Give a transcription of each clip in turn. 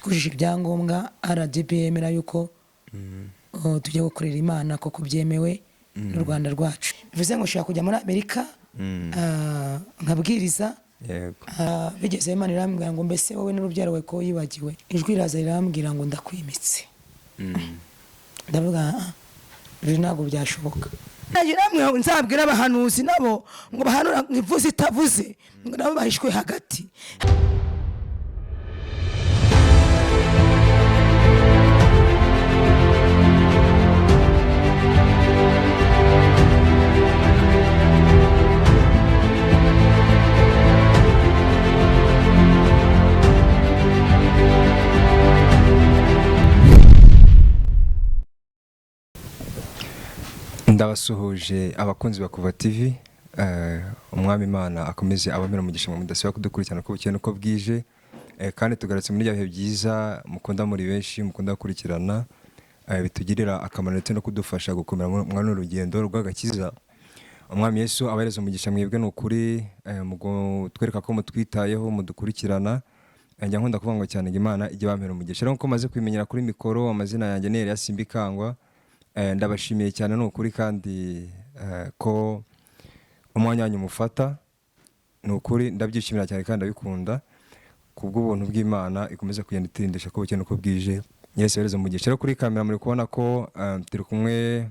Twujuje ibyangombwa, RDB yemera yuko tujya gukorera Imana koko byemewe n'u Rwanda rwacu. Bivuze ngo ushobora kujya muri Amerika nkabwiriza. Bigeze Imana irambwira ngo mbese wowe n'urubyaro rwawe ko yibagiwe. Ijwi riraza rirambwira ngo ndakwimitse. Ndavuga ibi ntabwo byashoboka. Namwe nzabwira abahanuzi nabo ngo bahanura ivuze itavuze, ngo nabo bahishwe hagati. Ndabasuhuje abakunzi ba Kuva TV. Umwami Imana akomeze abamera umugisha mu mudasiba kudukurikirana uko bukeye n'uko bwije. Kandi tugarutse muri bya bihe byiza mukunda muri benshi, mukunda gukurikirana, bitugirira akamaro ndetse no kudufasha gukomera muri runo rugendo rw'agakiza. Umwami Yesu abahereza umugisha mwebwe, ni ukuri twereka ko mutwitayeho, mudukurikirana. Njya nkunda kuvuga ngo cyane ngo Imana ijye bampera umugisha. Rero nkuko maze kwimenyera kuri mikoro, amazina yanjye ni Elias Simbikangwa. Ndabashimiye cyane, ni ukuri, kandi ko umwanya wanyu mufata, ni ukuri ndabyishimira cyane kandi ndabikunda. Kubw'ubuntu bw'Imana ikomeza kugenda iturindisha ko bukeye n'uko bwije. Yesu abahereze umugisha. Rero kuri kamera muri kubona ko turi kumwe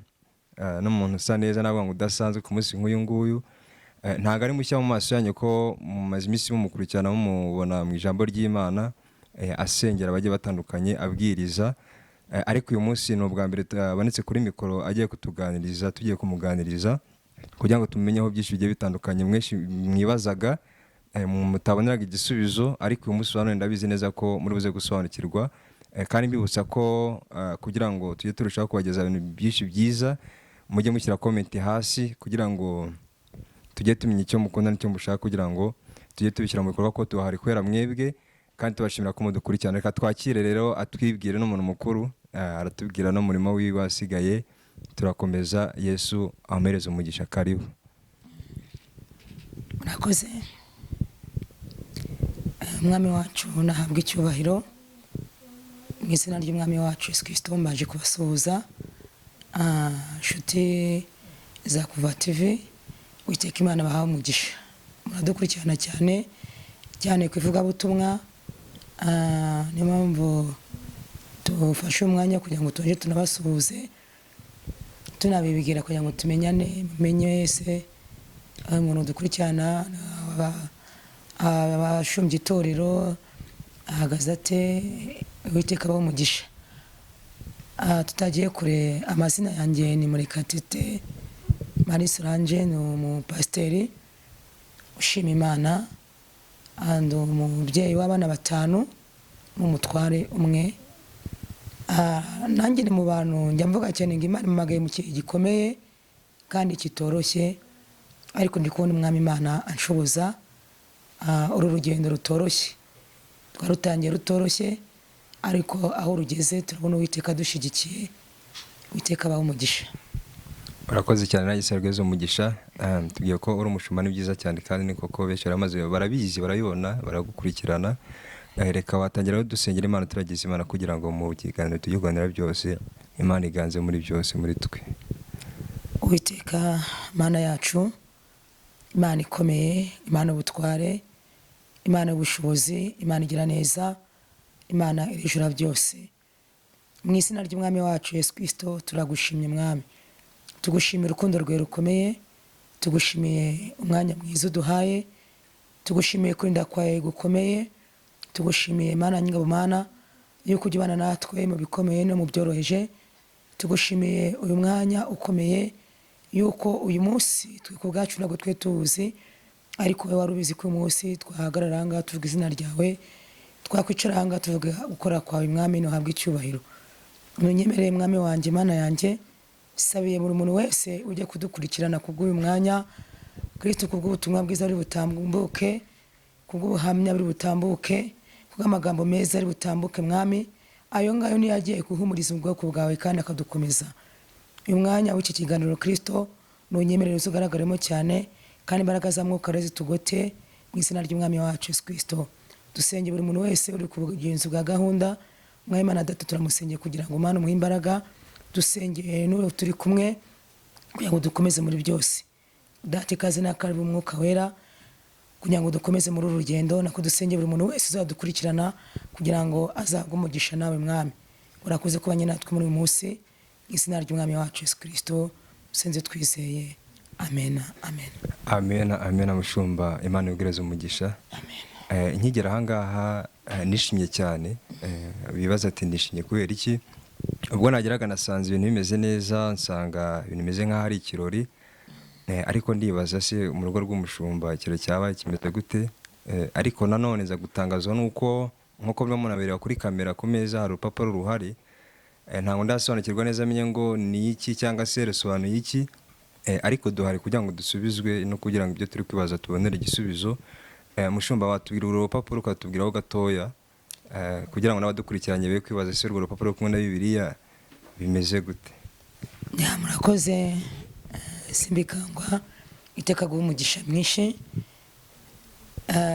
n'umuntu usa neza, navuga ngo udasanzwe ku munsi nk'uyu nguyu. Ntabwo ari mushya mu maso yanyu, ko mumaze iminsi mumukurikirana, mumubona mu ijambo ry'Imana, asengera abagiye batandukanye, abwiriza. Ariko uyu munsi ni ubwa mbere abonetse kuri mikoro agiye kutuganiriza, tugiye kumuganiriza kugira ngo tumenyeho byinshi bigiye bitandukanye mwenshi mwibazaga, mutaboneraga igisubizo. Ariko uyu munsi wa none ndabizi neza ko muri buze gusobanukirwa. Kandi mbibutsa ko kugira ngo tujye turushaho kubageza ibintu byinshi byiza, mujye mushyira comment hasi kugira ngo tujye tumenya icyo mukunda n'icyo mushaka, kugira ngo tujye tubishyira mu bikorwa, ko tuhari kubera mwebwe, kandi tubashimira ko mudukurikirana. Reka twakire rero atwibwire, n'umuntu mukuru, aratubwira n'umurimo wiwe wasigaye. Turakomeza. Yesu amuhereze umugisha. Karibu. Murakoze. Umwami wacu nahabwa icyubahiro. Mu izina ry'Umwami wacu Yesu Kristo mbaje kubasuhuza, inshuti za Kuva TV. Uwiteka Imana bahawe umugisha. Muradukurikirana cyane cyane ku ivugabutumwa. Niyo mpamvu tufashe umwanya kugira ngo tubashe tunabasuhuze, tunabibwira kugira ngo tumenyane, mumenye wese umuntu dukurikirana, abashumbye itorero ahagaze ate. Uwiteka abahe umugisha. Tutagiye kure, amazina yanjye ni Murekatete Marie Solange, ni umupasiteri ushima Imana, ndi umubyeyi w'abana 5 n'umutware umwe. Nanjye ni mu bantu njya mvuga cyane ngo Imana impamagaye mu kintu gikomeye kandi kitoroshye, ariko ndi kubona Umwami Imana anshoboza. Uru rugendo rutoroshye twarutangiye rutoroshye, ariko aho rugeze turabona Uwiteka adushigikiye. Uwiteka abahe umugisha. Urakoze cyane, nanjye Sergeze umugisha. Tubwiye ko uri umushumba, ni byiza cyane, kandi ni koko benshi baramaze barabizi, barabibona, baragukurikirana. Reka watangira dusengera Imana, turagize Imana kugira ngo mu kiganiro tujye kuganira byose Imana iganze muri byose muri twe. Uwiteka Mana yacu, Imana ikomeye, Imana ubutware, Imana ubushobozi, Imana igira neza, Imana irijura byose, mu izina ry'Umwami wacu Yesu Kristo turagushimye Mwami. Tugushimira urukundo rwawe rukomeye, tugushimiye umwanya mwiza uduhaye, tugushimiye kurinda kwawe gukomeye, tugushimiye Mana nyingabo Mana yuko ujya ubana natwe mu bikomeye no mu byoroheje. Tugushimiye uyu mwanya ukomeye yuko uyu munsi twe ku bwacu ntabwo twe tuwuzi, ariko wowe wari ubizi ko uyu munsi twahagarara aha ngaha tuvuga izina ryawe, twakwicara aha ngaha tuvuga gukora kwawe Mwami, ntuhabwe icyubahiro. Ntunyemerere Mwami wanjye Mana yanjye, sabiye buri muntu wese ujya kudukurikirana kubw'uyu mwanya, Kristo, kubw'ubutumwa bwiza buri butambuke, kubw'ubuhamya buri butambuke, kubw'amagambo meza ari butambuke Mwami, ayo ngayo niyo agiye guhumuriza ubwoko bwawe kandi akadukomeza. Uyu mwanya w'iki kiganiro Kristo ntunyemerere uzugaragaremo cyane, kandi imbaraga za Mwuka rero zitugote mu izina ry'Umwami wacu Yesu Kristo. Dusenge buri muntu wese uri ku bugenzi bwa gahunda. Mwami Imana Data, turamusengeye kugira ngo Mana umuhe imbaraga. Dusengeye n'uwo turi kumwe kugira ngo dukomeze muri byose. Data, ikaze n'akaribu Umwuka Wera kugira ngo dukomeze muri uru rugendo. Nako dusenge buri muntu wese uzadukurikirana kugira ngo azahabwe umugisha nawe. Mwami, urakoze kubanye natwe muri uyu munsi. Mu izina ry'Umwami wacu Yesu Kirisito usenze twizeye, amen, amen. Amen, amen. Mushumba, Imana ibwiriza umugisha. Amen. Nkigera ahangaha nishimye cyane. Bibaza ati: "Nishimye kubera iki?" Ubwo nageraga nasanze ibintu bimeze neza, nsanga ibintu bimeze nk'aho ari ikirori. Ariko ndibaza se mu rugo rw'umushumba ikirori cyabaye kimeze gute? Ariko nanone nza gutangazwa nuko nk'uko murimo munabireba kuri kamera, ku meza hari urupapuro ruhari. Ntabwo ndasobanukirwa neza amenye ngo ni iki cyangwa se rusobanuye iki. Ariko duhari kugira ngo dusubizwe no kugira ngo ibyo turi kwibaza tubonere igisubizo. Mushumba, watubwira uru rupapuro, ukatubwiraho gatoya, kugira ngo n'abadukurikiranye be kwibaza se urwo rupapuro kumwe na Bibiliya bimeze gute? Ya, murakoze. Simbikangwa, iteka guha umugisha mwinshi,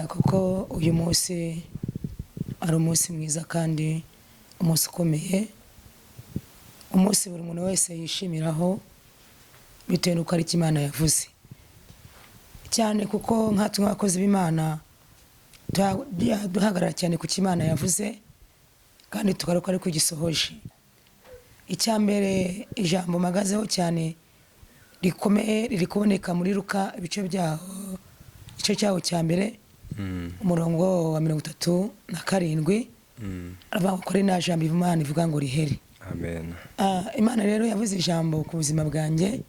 kuko uyu munsi ari umunsi mwiza kandi umunsi ukomeye, umunsi buri muntu wese yishimiraho bitewe n'uko ari icyo Imana yavuze cyane, kuko nkatwe nk'abakozi b'Imana duhagarara cyane ku cyo Imana yavuze kandi tugaruka ariko gisohoje. Icya mbere, ijambo mpagazeho cyane rikomeye riri kuboneka muri Luka, ibice byaho, igice cyaho cya mbere, umurongo wa 37. Aravuga ngo kore nta jambo Imana ivuga ngo rihere. Amen. Imana rero yavuze ijambo ku buzima bwanjye,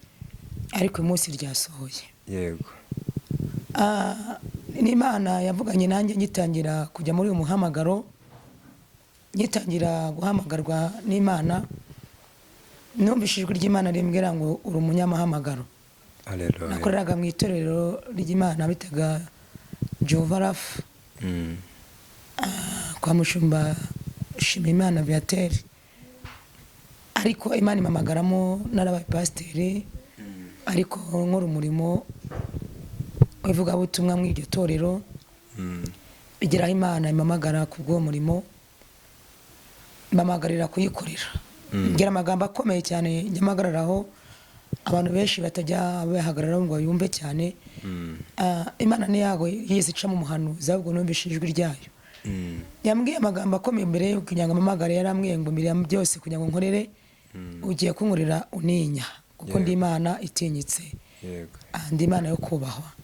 ariko uyu munsi ryasohoye. N'Imana yavuganye nanjye ngitangira kujya muri uyu muhamagaro, ngitangira guhamagarwa n'Imana, numvise ijwi ry'Imana rimbwira ngo uri umunyamahamagaro. Haleluya. Nakoreraga mu itorero ry'Imana bitaga Jehova Rafa, kwa mushumba Shimimana Viateur, ariko Imana impamagaramo narabaye pasiteri, ariko nkora umurimo w'ivugabutumwa muri iryo torero. Bigeraho Imana impamagara ku bw'uwo murimo, impamagarira kuyikorera. Ngira amagambo akomeye cyane njya mpagararaho, abantu benshi batajya bahagararaho ngo bayumve cyane. Imana ntiyago yigeze ica mu muhanuzi, ahubwo numvise ijwi ryayo. Yambwiye amagambo akomeye mbere yo kugira ngo ampamagare. Yarambwiye ngo mbere ya byose, kugira ngo nkorere, ugiye kunkorera uninya, kuko ndi Imana itinyitse. Ndi Imana yo kubahwa.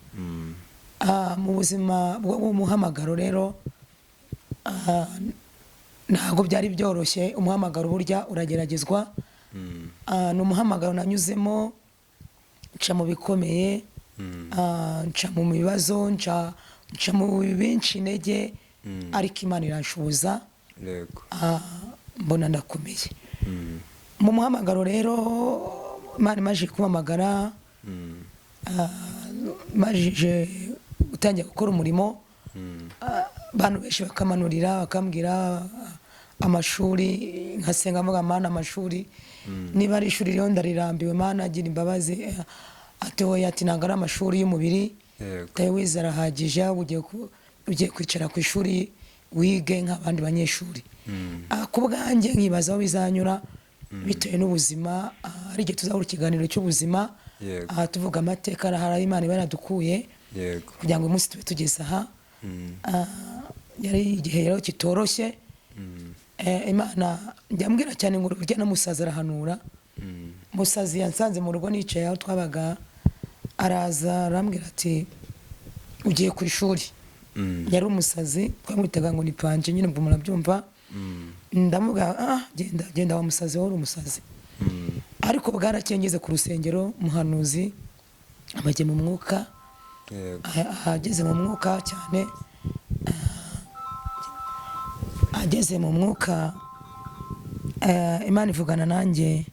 Mu buzima bw'umuhamagaro rero, ntabwo byari byoroshye. Umuhamagaro burya urageragezwa. Ni umuhamagaro nanyuzemo, nca mu bikomeye, nca mu bibazo, nca mu binshi intege, ariko Imana iranshoboza. Mbona ndakomeye. Mu muhamagaro rero, Imana imaze kumpamagara, majije gutangira gukora umurimo, abantu benshi bakamanurira, bakambwira amashuri. Nkasenga mvuga: "Mana, amashuri, niba ari ishuri rero ndarirambiwe, Mana agira imbabazi." Ati: "Oya," ati, "ntabwo ari amashuri y'umubiri. Tawe wize arahagije, ahubwo ugiye kwicara ku ishuri wige nk'abandi banyeshuri." Ku bwanjye nkibaza aho bizanyura bitewe n'ubuzima. Hari igihe tuzahura ikiganiro cy'ubuzima, aha tuvuga amateka, hari aho Imana iba yaradukuye kugira ngo uyu munsi tube tugeze aha. Yari igihe rero kitoroshye. Imana njya mbwira cyane ngo burya n'umusazi arahanura. Musazi yansanze mu rugo nicaye aho twabaga, araza arambwira ati: "Ugiye ku ishuri." Yari umusazi, twamwitaga ngo ni Panje nyine, ubwo murabyumva. Ndamuga: "Ah, genda, genda wa musazi wowe, uri umusazi." Ariko bwarakeye ngeze ku rusengero, umuhanuzi amajye mu mwuka. Ageze mu mwuka cyane, ageze mu mwuka, Imana ivugana nanjye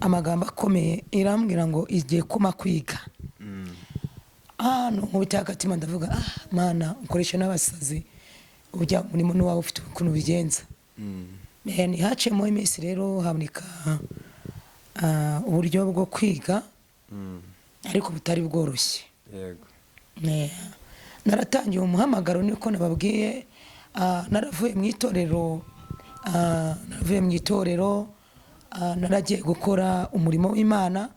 amagambo akomeye, irambwira ngo igiye kuma kwiga. Hano nkubita agatima, ndavuga: "Ah, Mana, ukoresha n'abasazi, ujya murimo n'uwaba ufite ukuntu ubigenza." Ntihacemo iminsi rero haboneka uburyo bwo kwiga, ariko butari bworoshye. Naratangiye umuhamagaro, niko nababwiye. Naravuye mu itorero, naravuye mu itorero, naragiye gukora umurimo w'Imana.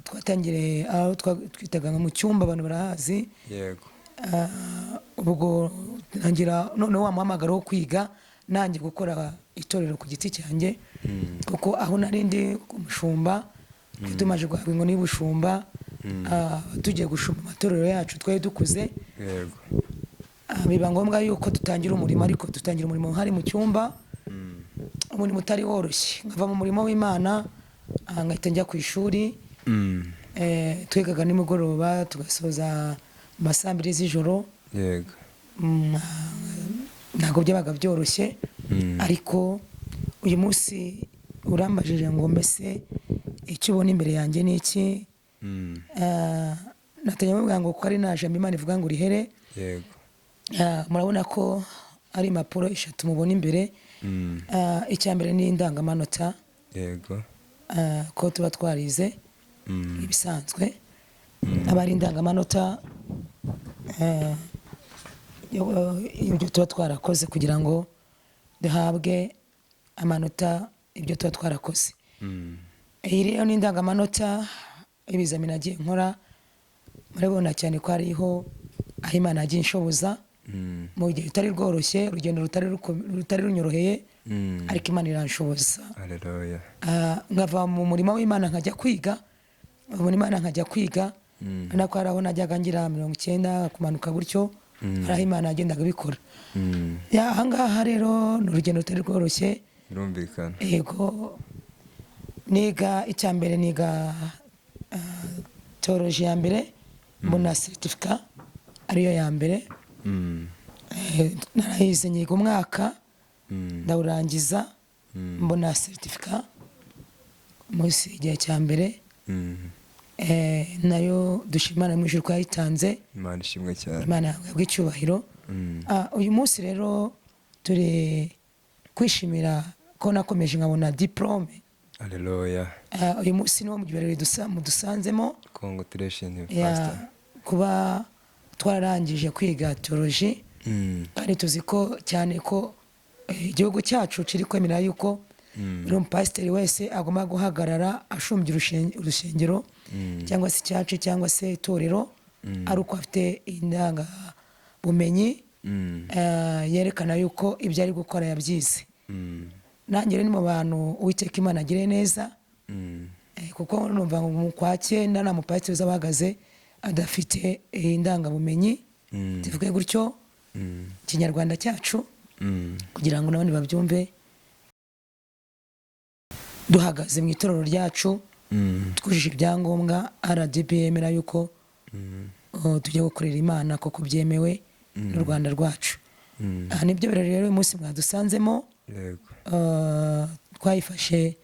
Twatangiriye aho twitaga nko mu cyumba, abantu barahazi. Ubwo ntangira noneho wa muhamagaro wo kwiga, nanjye gukora itorero ku giti cyanjye, kuko aho nari ndi umushumba, twari tumaze guhabwa inkoni y'ubushumba, tugiye gushumba amatorero yacu, twari dukuze. Biba ngombwa yuko dutangira umurimo, ariko dutangira umurimo hari mu cyumba, umurimo utari woroshye. Nkava mu murimo w'Imana, ngahita njya ku ishuri. Twigaga nimugoroba, tugasoza mu ma saa 2 z'ijoro. Ntabwo byabaga byoroshye, ariko uyu munsi urambajije ngo mbese icyo ubona imbere yanjye ni iki? Natangiye mubwira ngo kuko ari nta jambo Imana ivuga ngo urihere. Murabona ko ari impapuro 3 mubona imbere. Icya mbere ni indangamanota. Ko tuba twarize ibisanzwe, aba ari indangamanota, ibyo tuba twarakoze kugira ngo duhabwe amanota, ibyo tuba twarakoze. Iyi rero ni indangamanota y'ibizamini nagiye nkora. Murabona cyane ko hariho aho Imana yagiye inshoboza mu gihe rutari rworoshye, urugendo rutari runyoroheye, ariko Imana iranshoboza. Haleluya. Nkava mu murimo w'Imana nkajya kwiga, mu murimo w'Imana nkajya kwiga, urabona ko hari aho najyaga ngira 90 kumanuka gutyo, hari aho Imana yagendaga ibikora. Aha ngaha rero ni urugendo rutari rworoshye. Birumvikana. Yego, niga icya mbere, niga teoloji ya mbere, mbona certificat ariyo ya mbere. Narayize, nyiga umwaka, ndawurangiza, mbona certificat munsi igihe cya mbere. Nayo dushimana mu ijuru ko yayitanze. Imana ishimwe cyane. Imana yahabwa icyubahiro. Uyu munsi rero turi kwishimira ko nakomeje nkabona diplome. Haleluya. Uyu munsi niwo mu birori mudusanzemo. Congratulations, Ya, pastor. kuba twararangije kwiga teoloji, kandi tuzi ko cyane ko igihugu cyacu kiri kwemera yuko buri mupasiteri wese agomba guhagarara ashumbye urusengero cyangwa se icyacu cyangwa se itorero, ari uko afite indangabumenyi yerekana yuko ibyo ari gukora yabyize. Nanjye rero ni mu bantu Uwiteka Imana agire neza, kuko numva ngo mu kwa 9 nta mupasiteri uzaba ahagaze adafite indangabumenyi, tuvuge gutyo ikinyarwanda cyacu, kugira ngo n'abandi babyumve. Duhagaze mu itorero ryacu, twujuje ibyangombwa RDB yemera yuko tujya gukorera Imana koko byemewe n'u Rwanda rwacu. Aha nibyo birori rero uyu munsi mwadusanzemo. Twayifashe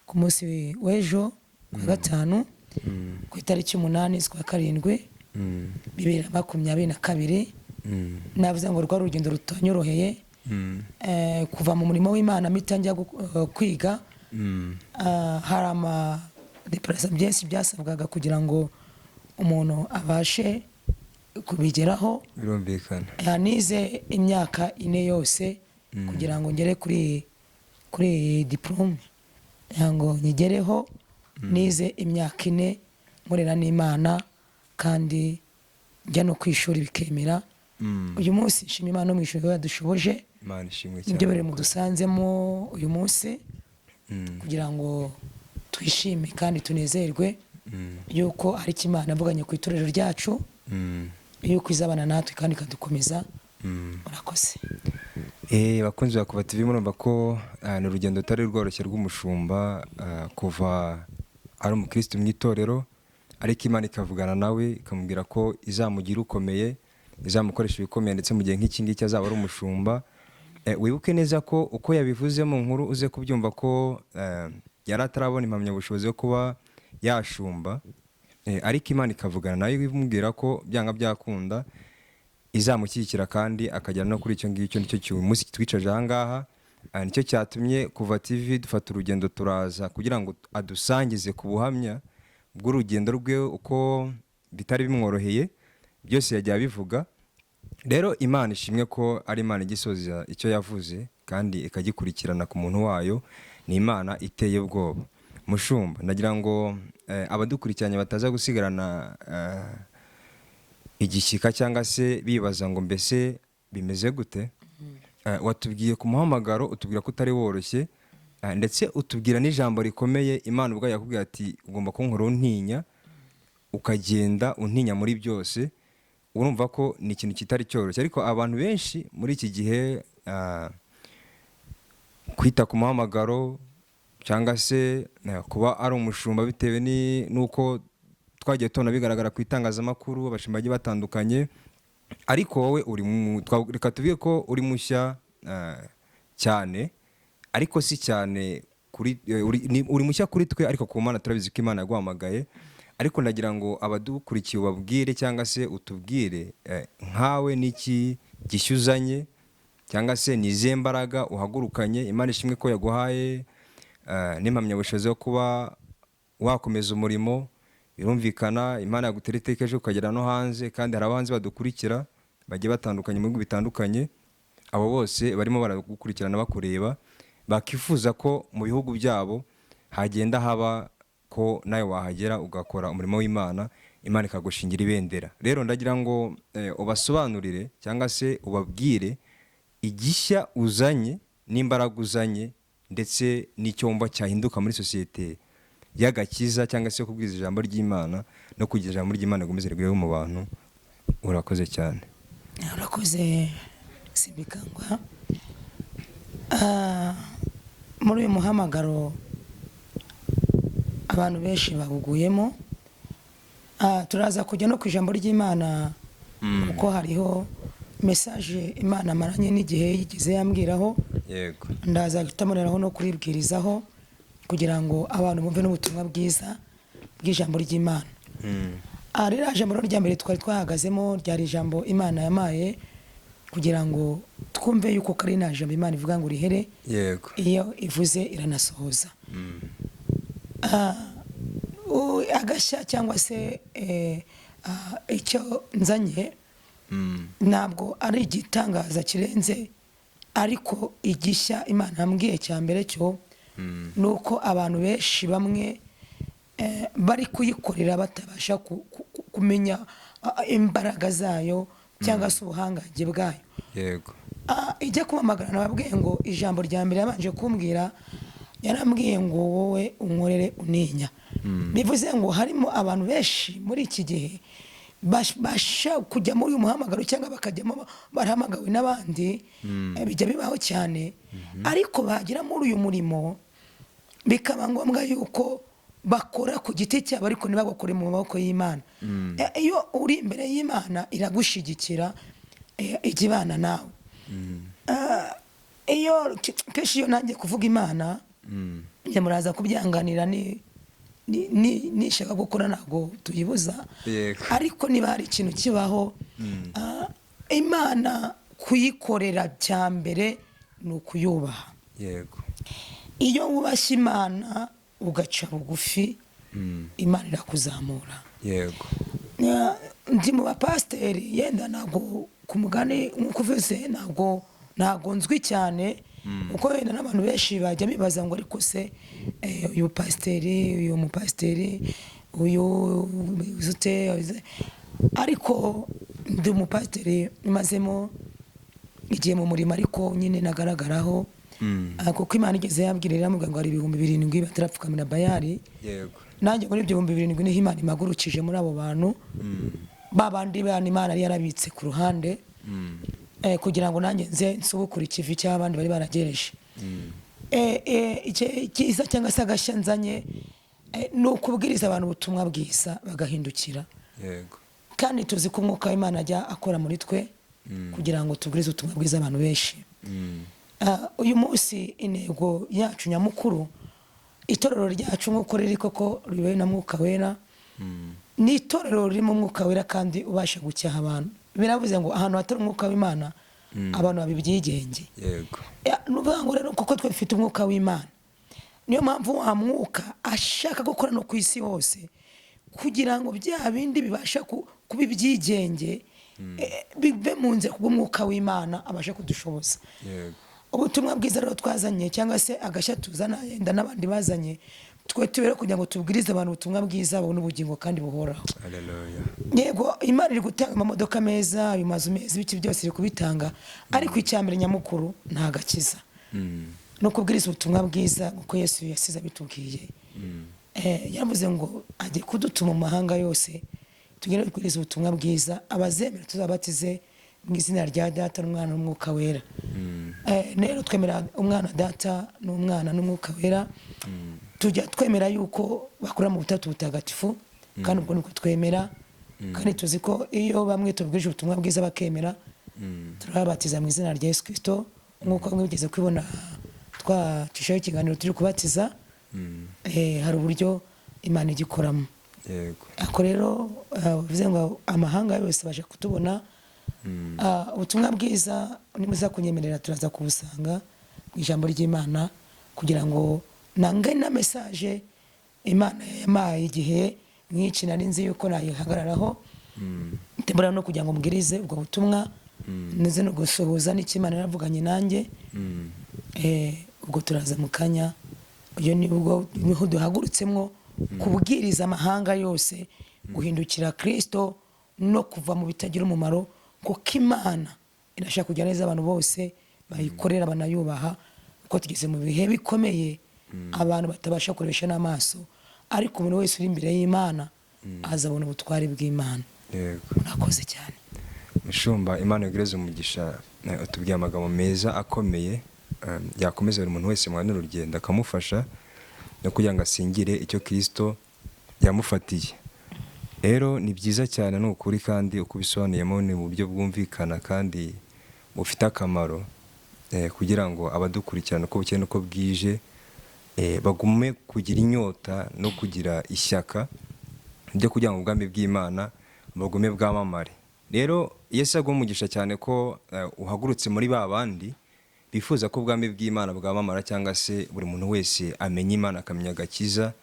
ku munsi w'ejo ku wa gatanu, ku itariki 8 z'ukwa 7, 2022. Navuze ngo rwari urugendo rutanyoroheye. Kuva mu murimo w'Imana mpita njya kwiga, hari ama deparasa byinshi byasabwaga kugira ngo umuntu abashe kubigeraho. Birumvikana. Nize imyaka 4 yose kugira ngo ngere kuri iyi diplome, kugira ngo nyigereho. Nize imyaka 4 nkorera n'Imana, kandi njya no ku ishuri bikemera. Uyu munsi nshima Imana no mu ishuri yadushoboje. Imana ishimwe cyane. Nibyo biri mudusanzemo uyu munsi, kugira ngo twishime kandi tunezerwe yuko ari icyo Imana yavuganye ku itorero ryacu, yuko izabana natwe kandi ikadukomeza. Murakoze. Bakunzi ba Kuva TV, murumva ko ni urugendo rutari rworoshye rw'umushumba, kuva ari umukristo mu itorero, ariko Imana ikavugana nawe ikamubwira ko izamugira ukomeye, izamukoresha ibikomeye, ndetse mu gihe nk'iki ngiki azaba ari umushumba. Wibuke neza ko uko yabivuze mu nkuru uze kubyumva ko yari atarabona impamyabushobozi yo kuba yashumba, ariko Imana ikavugana nawe imubwira ko byanga byakunda izamushyigikira kandi akagera no kuri icyo ngicyo. Nicyo cy'uyu munsi twicaje aha ngaha. Nicyo cyatumye Kuva TV dufata urugendo turaza kugira ngo adusangize ku buhamya bw'urugendo rwe, uko bitari bimworoheye byose yagiye abivuga. Rero Imana ishimwe ko ari Imana igisoza icyo yavuze kandi ikagikurikirana ku muntu wayo. Ni Imana iteye ubwoba. Mushumba, ndagira ngo abadukurikiranye bataza gusigarana igishyika cyangwa se bibaza ngo mbese bimeze gute. Watubwiye ku muhamagaro, utubwira ko utari woroshye, ndetse utubwira n'ijambo rikomeye Imana ubwayo yakubwiye ati: "Ugomba kunkora untinya, ukagenda untinya muri byose." Urumva ko ni ikintu kitari cyoroshye, ariko abantu benshi muri iki gihe kwita ku muhamagaro cyangwa se kuba ari umushumba, bitewe n'uko twagiye tubona bigaragara ku itangazamakuru, abashumba bagiye batandukanye, ariko wowe uri reka tuvuge ko uri mushya cyane, ariko si cyane kuri uri mushya kuri twe, ariko ku Mana turabizi ko Imana yaguhamagaye. Ariko ndagira ngo abadukurikiye ubabwire cyangwa se utubwire nkawe n'iki gishya uzanye, cyangwa se ni izihe mbaraga uhagurukanye. Imana ishimwe ko yaguhaye n'impamyabushobozi yo kuba wakomeza umurimo. Birumvikana, Imana yagutera iteka ejo ukagera no hanze, kandi hari abahanzi badukurikira bagiye batandukanye mu bihugu bitandukanye. Abo bose barimo baragukurikirana, bakureba, bakifuza ko mu bihugu byabo hagenda haba ko nawe wahagera ugakora umurimo w'Imana, Imana ikagushingira ibendera. Rero ndagira ngo ubasobanurire cyangwa se ubabwire igishya uzanye n'imbaraga uzanye, ndetse n'icyo wumva cyahinduka muri sosiyete y'agakiza cyangwa se kubwiriza ijambo ry'Imana no kugira ijambo ry'Imana rikomeze rigwire mu bantu. Urakoze cyane. Urakoze, Simbikangwa. Muri uyu muhamagaro abantu benshi bawuguyemo. Turaza kujya no ku ijambo ry'Imana, kuko hariho message Imana amaranye n'igihe yigeze yambwiraho. Ndaza guhita no kuribwirizaho kugira ngo abantu bumve n'ubutumwa bwiza bw'ijambo ry'Imana. Ririya jambo rero rya mbere twari twahagazemo ryari ijambo Imana yamaye kugira ngo twumve yuko kari nta jambo Imana ivuga ngo rihere. Iyo ivuze iranasohoza. Agashya cyangwa se icyo nzanye ntabwo ari igitangaza kirenze, ariko igishya Imana yambwiye cya mbere cyo ni uko abantu benshi bamwe bari kuyikorera batabasha kumenya imbaraga zayo cyangwa se ubuhangange bwayo. Ijya kumpamagara, nababwiye ngo ijambo rya mbere yabanje kumbwira, yarambwiye ngo: "Wowe unkorere uninya." Bivuze ngo harimo abantu benshi muri iki gihe basha kujya muri uyu muhamagaro cyangwa bakajyamo barahamagawe n'abandi. Bijya bibaho cyane, ariko bagera muri uyu murimo bikaba ngombwa yuko bakora ku giti cyabo, ariko ntibagakore mu maboko y'Imana. Iyo uri imbere y'Imana iragushyigikira, ijya ibana nawe. Iyo kenshi iyo nanjye kuvuga Imana, njye muraza kubyanganira, nishaka gukora ntabwo tuyibuza. Ariko niba hari ikintu kibaho, Imana kuyikorera cya mbere ni ukuyubaha. Iyo wubashye Imana ugaca bugufi, Imana irakuzamura. Ndi mu bapasiteri, yenda ntabwo ku mugani nk'uko uvuze, ntabwo nzwi cyane, kuko wenda n'abantu benshi bajya bibaza ngo: "Ariko se uyu pasiteri, uyu mupasiteri, uyu ute?" Ariko ndi umupasiteri umazemo igihe mu murimo, ariko nyine nagaragaraho. Kuko Imana igeze yambwira, iramubwira ngo hari 7000 batarapfukamira Bayari. Nanjye muri ibyo 7000 niho Imana impagurukije, muri abo bantu ba bandi bana Imana yari yarabitse ku ruhande, kugira ngo nanjye nze nsubukure ikivi cy'abandi bari baragereje. Icyiza cyangwa se agashya nzanye ni ukubwiriza abantu ubutumwa bwiza bagahindukira. Kandi tuzi ko umwuka w'Imana ajya akora muri twe kugira ngo tubwirize ubutumwa bwiza abantu benshi. Uyu munsi intego yacu nyamukuru, itorero ryacu nk'uko riri koko riyobowe na Mwuka Wera, ni itorero ririmo Umwuka Wera kandi ubasha gucyaha abantu. Biravuze ngo ahantu hatari umwuka w'Imana abantu baba ibyigenge. Ni ukuvuga ngo rero kuko twe dufite umwuka w'Imana, niyo mpamvu wa mwuka ashaka gukora no ku isi hose kugira ngo bya bindi bibasha kuba ibyigenge. Bive mu nzira kubw'umwuka w'Imana abashe kudushoboza. Yego. Ubutumwa bwiza rero twazanye, cyangwa se agashya tuzana, yenda n'abandi bazanye, twe tubere kugira ngo tubwirize abantu ubutumwa bwiza, babone ubugingo kandi buhoraho. Haleluya. Yego, Imana iri gutanga amamodoka meza, ayo mazu meza, ibiki byose iri kubitanga, ariko icya mbere nyamukuru ni agakiza no kubwiriza ubutumwa bwiza nk'uko Yesu yasize abitubwiye. Yaravuze ngo agiye kudutuma mu mahanga yose, tugende kubwiriza ubutumwa bwiza, abazemera tuzabatize mu izina rya Data n'Umwana n'Umwuka Wera. Rero twemera Umwana, Data n'Umwana n'Umwuka Wera. Tujya twemera yuko bakora mu butatu butagatifu, kandi ubwo niko twemera, kandi tuzi ko iyo bamwe tubwirije ubutumwa bwiza bakemera, turababatiza mu izina rya Yesu Kristo, nk'uko bamwe bigeze kwibona twacishaho ikiganiro turi kubatiza. Hari uburyo Imana igikoramo. Yego. Ako rero, bivuze ngo amahanga yose baje kutubona. Ubutumwa bwiza, nimuza kunyemerera, turaza kubusanga mu ijambo ry'Imana kugira ngo nange na message Imana yampaye igihe nk'iki nari nzi yuko nayihagararaho, mbura no kugira ngo mbwirize ubwo butumwa, ndetse no gusuhuza n'icyo Imana yaravuganye nanjye. Ubwo turaza mu kanya. Iyo ni ubwo niho duhagurutsemo kubwiriza amahanga yose guhindukira Kristo no kuva mu bitagira umumaro, kuko Imana irashaka kugira neza abantu bose bayikorera banayubaha, kuko tugeze mu bihe bikomeye abantu batabasha kurebesha n'amaso, ariko umuntu wese uri imbere y'Imana azabona ubutware bw'Imana. Yego. Murakoze cyane. Mushumba, Imana igureze umugisha. Utubwiye amagambo meza akomeye, yakomeza buri muntu wese mu rugendo, akamufasha no kugira ngo asingire icyo Kristo yamufatiye. Rero ni byiza cyane, ni ukuri, kandi uko ubisobanuyemo ni mu buryo bwumvikana kandi bufite akamaro, kugira ngo abadukurikirana uko bukeye n'uko bwije, bagume kugira inyota no kugira ishyaka ryo kugira ngo ubwami bw'Imana bugume bwamamare. Rero Yesu aguha umugisha cyane ko uhagurutse muri ba bandi bifuza ko ubwami bw'Imana bwamamara, cyangwa se buri muntu wese amenya Imana, akamenya agakiza.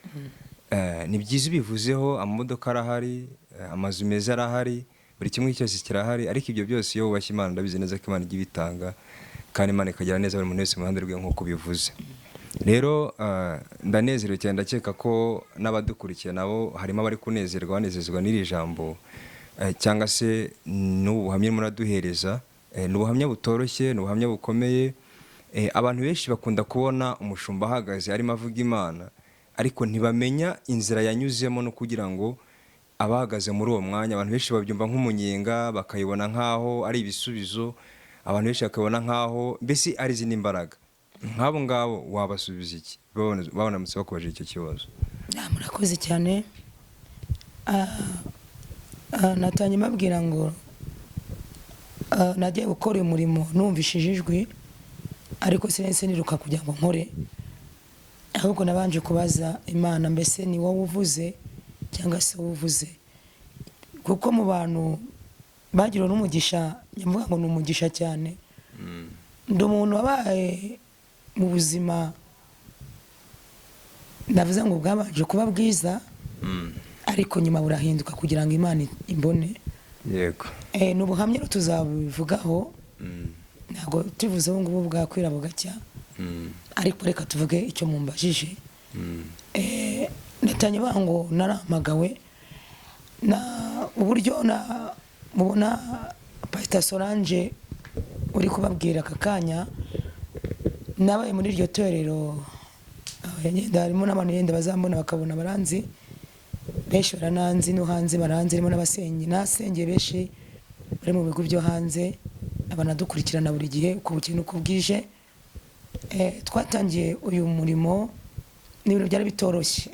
Ni byiza ubivuzeho, amamodoka arahari, amazu meza arahari, buri kimwe cyose kirahari, ariko ibyo byose iyo wubashye Imana, ndabizi neza ko Imana ijya ibitanga, kandi Imana ikagira neza buri muntu wese mu ruhande rwe nk'uko bivuze. Rero ndanezerewe cyane, ndakeka ko n'abadukurikiye nabo harimo abari kunezerwa, banezezwa n'iri jambo, cyangwa se n'ubu buhamya urimo uraduhereza. Ni ubuhamya butoroshye, ni ubuhamya bukomeye. Abantu benshi bakunda kubona umushumba ahagaze arimo avuga Imana, ariko ntibamenya inzira yanyuzemo no kugira ngo abahagaze muri uwo mwanya. Abantu benshi babyumva nk'umunyenga, bakayibona nk'aho ari ibisubizo, abantu benshi bakabona nk'aho mbese ari izindi mbaraga. Nk'abo ngabo wabasubiza iki babonamutse bakubajije icyo kibazo? Murakoze cyane. Natangiye mbabwira ngo nagiye gukora uyu murimo numvishije ijwi, ariko sinahise niruka kugira ngo nkore, ahubwo nabanje kubaza Imana, mbese ni wowe uvuze cyangwa se wowe uvuze? Kuko mu bantu bagiriwe n'umugisha, nyamuvuga ngo ni umugisha cyane, ndi umuntu wabaye mu buzima navuze ngo bwabanje kuba bwiza, ariko nyuma burahinduka kugira ngo Imana imbone. Yego. Ni ubuhamya rero tuzabivugaho, ntabwo tubivuze ubu ngubu bwakwira bugacya, ariko reka tuvuge icyo mumbajije. Natangiye bavuga ngo narahamagawe na uburyo na mubona Pastor Solange uri kubabwira aka kanya, nabaye muri iryo torero, yenda harimo n'abantu yenda bazambona bakabona baranzi, benshi barananzi no hanze baranzi, harimo n'abasenyi nasengeye benshi bari mu bigo byo hanze, abanadukurikirana buri gihe uko bukeye n'uko bwije. Twatangiye uyu murimo ni ibintu byari bitoroshye.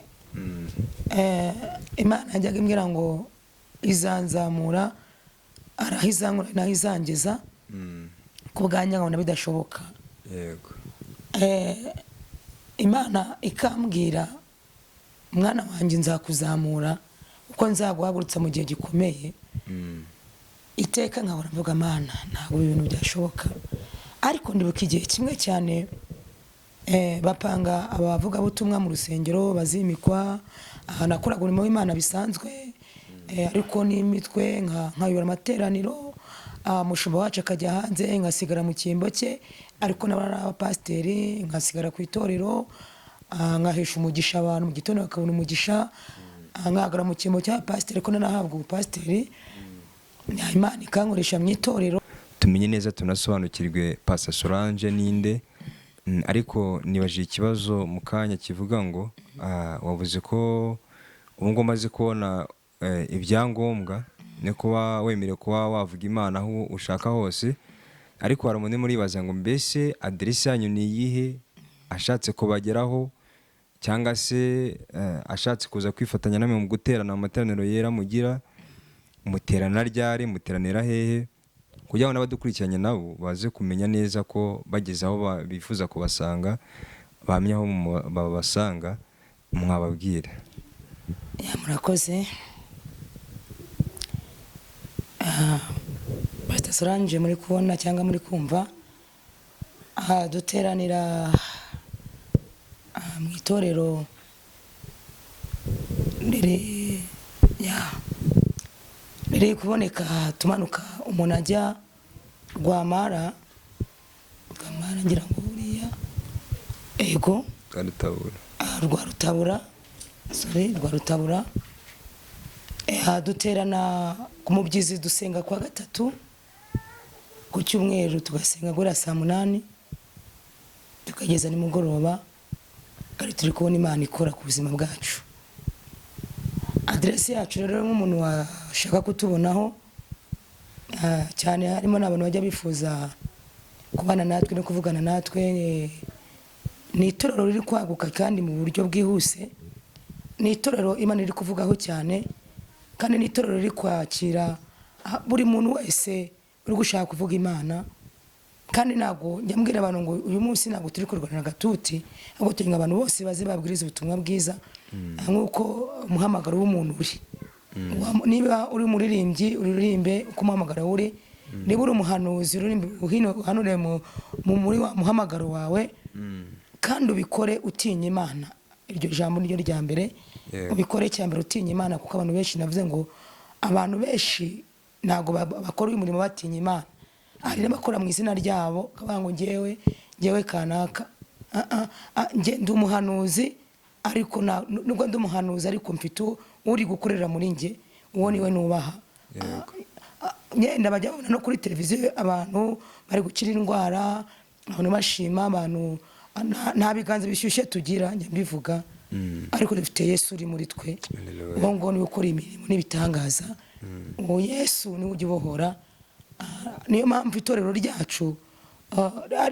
Imana yajyaga imbwira ngo izanzamura, hari aho izankura n'aho izangeza, ku bwanjye nkabona bidashoboka. Yego. Imana ikambwira, mwana wanjye nzakuzamura uko nzaguhagurutsa mu gihe gikomeye. Iteka nkahora mvuga, Mana ntabwo ibi bintu byashoboka. Ariko ndibuka igihe kimwe cyane, bapanga abavugabutumwa mu rusengero bazimikwa, aha nakoraga umurimo w'Imana bisanzwe, ariko n'imitwe nkayobora amateraniro. Umushumba wacu akajya hanze, nkasigara mu cyimbo cye, ariko n'abari abapasiteri, nkasigara ku itorero, nkahesha umugisha abantu mu gitondo bakabona umugisha, nkahagarara mu cyimbo cy'abapasiteri, ariko nanahabwa ubupasiteri, Imana ikankoresha mu itorero. Tumenye neza, tunasobanukirwe Pastor Solange ninde. Ariko nibajije ikibazo mu kanya kivuga ngo wavuze ko ubu ngubu umaze kubona ibyangombwa no kuba wemerewe kuba wavuga Imana aho ushaka hose, ariko hari umuntu muribaza ngo mbese aderesi yanyu ni iyihe, ashatse kubageraho cyangwa se ashatse kuza kwifatanya namwe mu guterana mu materaniro yera mugira, muterana ryari, muteranira hehe, kugira ngo n'abadukurikiranye nabo baze kumenya neza ko bageze aho bifuza kubasanga bamenya aho babasanga, mwababwira. Ya, murakoze. Pastor Solange muri kubona cyangwa muri kumva, aha duteranira mu itorero riri, ya, riri kuboneka tumanuka umuntu ajya Rwamara, Rwamara ngira ngo buriya ego. Rwarutabura. Rwa Rutabura, sorry, Rwa Rutabura. Duterana ku mubyizi, dusenga kwa gatatu ku cyumweru, tugasenga guhera saa 8 tukageza nimugoroba, kandi turi kubona Imana ikora ku buzima bwacu. Aderesi yacu rero, nk'umuntu washaka kutubonaho, cyane harimo n'abantu bajya bifuza kubana natwe no kuvugana natwe, ni itorero riri kwaguka kandi mu buryo bwihuse, ni itorero Imana iri kuvugaho cyane, kandi ni itorero riri kwakira buri muntu wese uri gushaka kuvuga Imana. Kandi ntabwo njya mbwira abantu ngo uyu munsi ntabwo turi kurwanira agatuti, ahubwo turi ngo abantu bose baze babwirize ubutumwa bwiza, nk'uko umuhamagaro w'umuntu uri. Niba uri umuririmbyi, uririmbe uko umuhamagaro uri. Niba uri umuhanuzi, uririmbe, uhanure muri wa muhamagaro wawe, kandi ubikore utinya Imana. Iryo jambo niryo rya mbere. Ubikore cya mbere utinya Imana, kuko abantu benshi, navuze ngo abantu benshi ntabwo bakora uyu murimo batinya Imana. Hari n'abakora mu izina ryabo, bakavuga ngo ngewe kanaka, nge ndi umuhanuzi, ariko nubwo ndi umuhanuzi ariko mfite uri gukorera muri nge, uwo niwe nubaha. Ngenda bajya babona no kuri televiziyo abantu bari gukira indwara, abantu bashima abantu. Nta biganza bishyushye tugira, njya mbivuga, ariko dufite Yesu uri muri twe. Hallelujah. Uwo nguwo niwe ukora imirimo n'ibitangaza, uwo Yesu niwe ujya ubohora. Niyo mpamvu itorero ryacu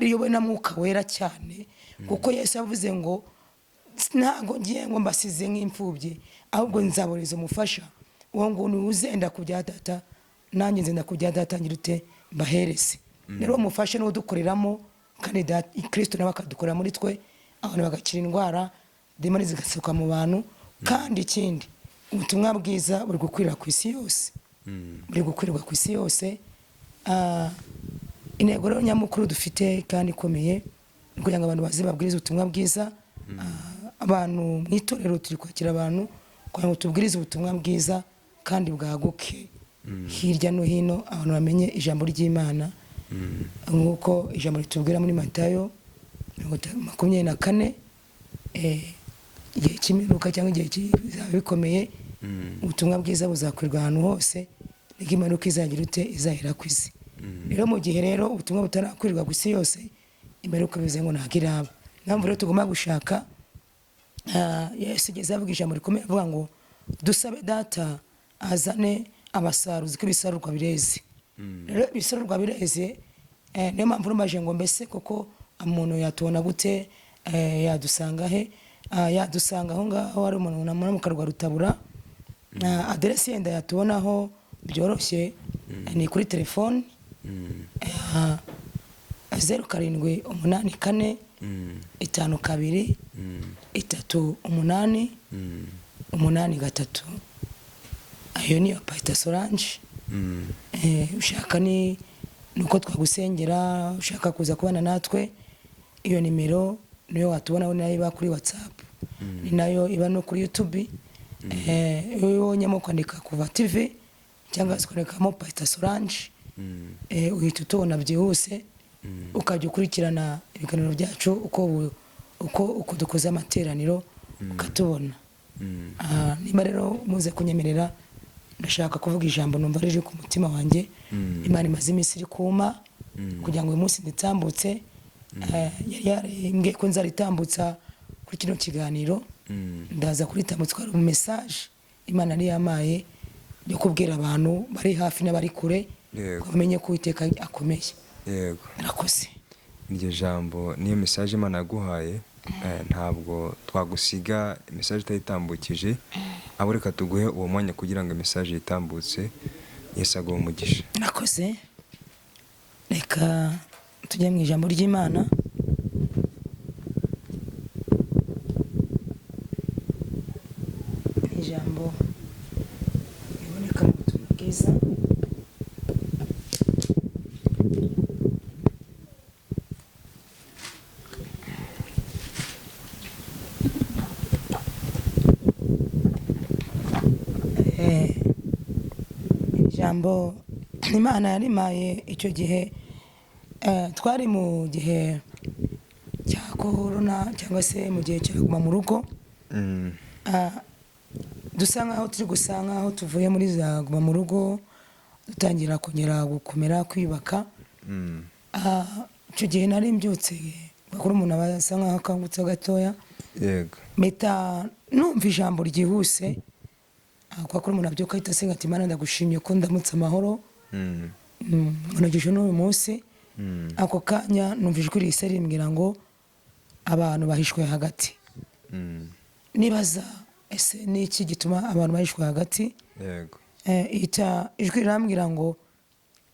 riyobowe na Mwuka Wera cyane, kuko Yesu yavuze ngo ntabwo ngiye ngo mbasize nk'imfubyi, ahubwo nzaboreza umufasha. Uwo nguwo niwe uzenda ku bya Data, nanjye nzenda ku bya Data, ngira ute, mbahereze. Rero uwo mufasha niwo udukoreramo, kandi Kristo nawe akadukorera muri twe, abantu bagakira indwara, demoni zigasohoka mu bantu. Kandi ikindi, ubutumwa bwiza buri gukwira ku isi yose, buri gukwirwa ku isi yose. Intego rero nyamukuru dufite kandi ikomeye ni kugira ngo abantu baze babwirize ubutumwa bwiza. Abantu mu itorero turi kwakira abantu kugira ngo tubwirize ubutumwa bwiza kandi bwaguke hirya no hino, abantu bamenye ijambo ry'Imana, nk'uko ijambo ritubwira muri Matayo 24, igihe cy'imperuka cyangwa igihe bizaba bikomeye, ubutumwa bwiza buzakwirwa ahantu hose, niko impanuka izagira ute, izahera ku isi. Rero mu gihe rero ubutumwa butarakwirwa ku isi yose, imperuka bivuze ngo ntabwo iraba. Impamvu rero tugomba gushaka, Yesu igeze avuga ijambo rikomeye, avuga ngo dusabe Data azane abasaruzi ko ibisarurwa bireze. Rero ibisarurwa bireze, niyo mpamvu rumaje ngo mbese koko umuntu yatubona gute, yadusanga he? Yadusanga aho ngaho hari umuntu namura mu Karwa Rutabura. Aderesi yenda yatubonaho byoroshye ni kuri telefone, 0784 52 38 83. Ayo niyo Pastor Solange. Ushaka ni nuko twagusengera, ushaka kuza kubana natwe, iyo nimero niyo watubonaho, nayo iba kuri WhatsApp, ni nayo iba no kuri YouTube. Iyo ubonyemo kwandika Kuva TV cyangwa se kwandikamo Pastor Solange. Uhita utubona byihuse, ukajya ukurikirana ibiganiro byacu uko dukoze amateraniro ukatubona. Niba rero muze kunyemerera, ndashaka kuvuga ijambo numva riri ku mutima wanjye. Imana imaze iminsi iri kuma kugira ngo uyu munsi nditambutse. Yari yarembwiye ko nzaritambutsa kuri kino kiganiro, ndaza kuritambutsa. Ari message Imana yari yamaye yo kubwira abantu bari hafi n'abari kure ngo bamenye ko Uwiteka akomeye. Murakoze. Iryo jambo niyo message Imana yaguhaye. Ntabwo twagusiga message itayitambukije, abo reka tuguhe uwo mwanya kugira ngo message yitambutse. Yesu aguhe umugisha. Murakoze. Reka tujye mu ijambo ry'Imana. Ijambo riboneka mu butumwa bwiza, ijambo Imana yarimaye icyo gihe, twari mu gihe cya korona cyangwa se mu gihe cya guma mu rugo. Dusa nkaho turi gusa nkaho tuvuye muri za guma mu rugo, dutangira kongera gukomera kwiyubaka. Icyo gihe nari mbyutse, bakuru umuntu aba asa nkaho akangutse gatoya. Mpita numva ijambo ryihuse, kuko umuntu abyuka ahita asenga ati Imana ndagushimye ko ndamutse amahoro, nkonogeje n'uyu munsi. Ako kanya numva ijwi rihise rimbwira ngo abantu bahishwe hagati. Nibaza ese ni iki gituma abantu bahishwe hagati? Ijwi rirambwira ngo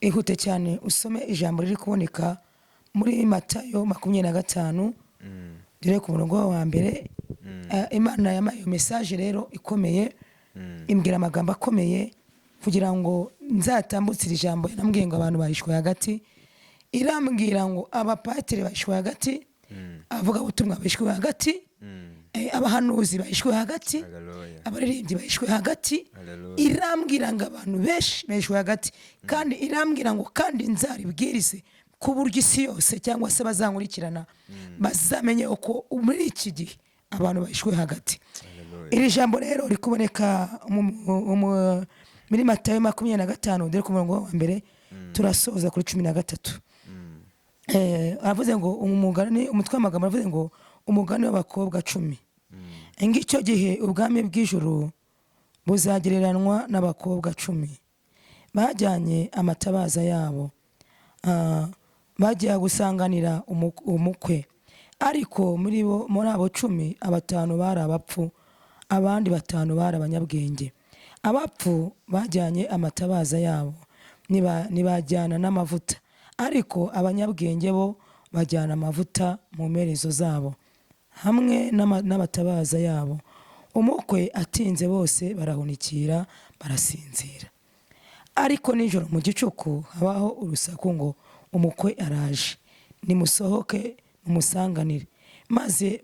ihute cyane usome ijambo riri kuboneka muri Matayo 25, dore ku murongo wa mbere. Imana yampaye iyo message rero ikomeye, imbwira amagambo akomeye kugira ngo nzatambutse iri jambo. Yarambwiye ngo abantu bahishwe hagati, irambwira ngo abapatiri bahishwe hagati, abavugabutumwa bahishwe hagati, abahanuzi bahishwe hagati, abaririmbyi bahishwe hagati. Irambwira ngo abantu benshi bahishwe hagati, kandi irambwira ngo kandi nzaribwirize ku buryo isi yose cyangwa se bazankurikirana bazamenye uko muri iki gihe abantu bahishwe hagati. Iri jambo rero rikuboneka muri Matayo 25, dore ku murongo wa mbere, turasoza kuri 13. Aravuze ngo umugani, umutwe w'amagambo aravuze ngo umugani w'abakobwa 10. Ngicyo gihe ubwami bw'ijuru buzagereranwa n'abakobwa 10 bajyanye amatabaza yabo, bagiye gusanganira umukwe. Ariko muri abo 10, 5 bari abapfu, abandi 5 bari abanyabwenge. Abapfu bajyanye amatabaza yabo ntibajyana n'amavuta, ariko abanyabwenge bo bajyana amavuta mu mperezo zabo hamwe n'abatabaza yabo. Umukwe atinze bose barahunikira barasinzira. Ariko nijoro mu gicuku habaho urusaku ngo umukwe araje, nimusohoke mumusanganire. Maze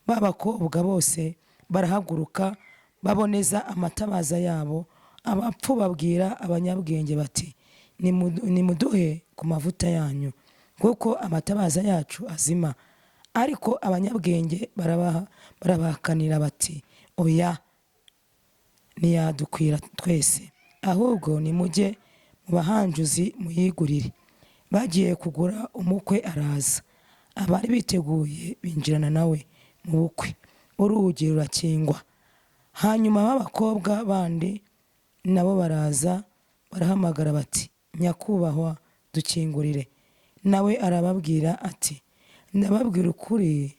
b'abakobwa bose barahaguruka baboneza amatabaza yabo. Abapfu babwira abanyabwenge bati nimuduhe ku mavuta yanyu kuko amatabaza yacu azima. Ariko abanyabwenge barabahakanira bati oya, ntiyadukwira twese, ahubwo nimujye mu bahanjuzi muyigurire. Bagiye kugura, umukwe araza, abari biteguye binjirana nawe mu bukwe, urugi rurakingwa. Hanyuma b'abakobwa bandi nabo baraza barahamagara bati nyakubahwa dukingurire. Nawe arababwira ati ndababwira ukuri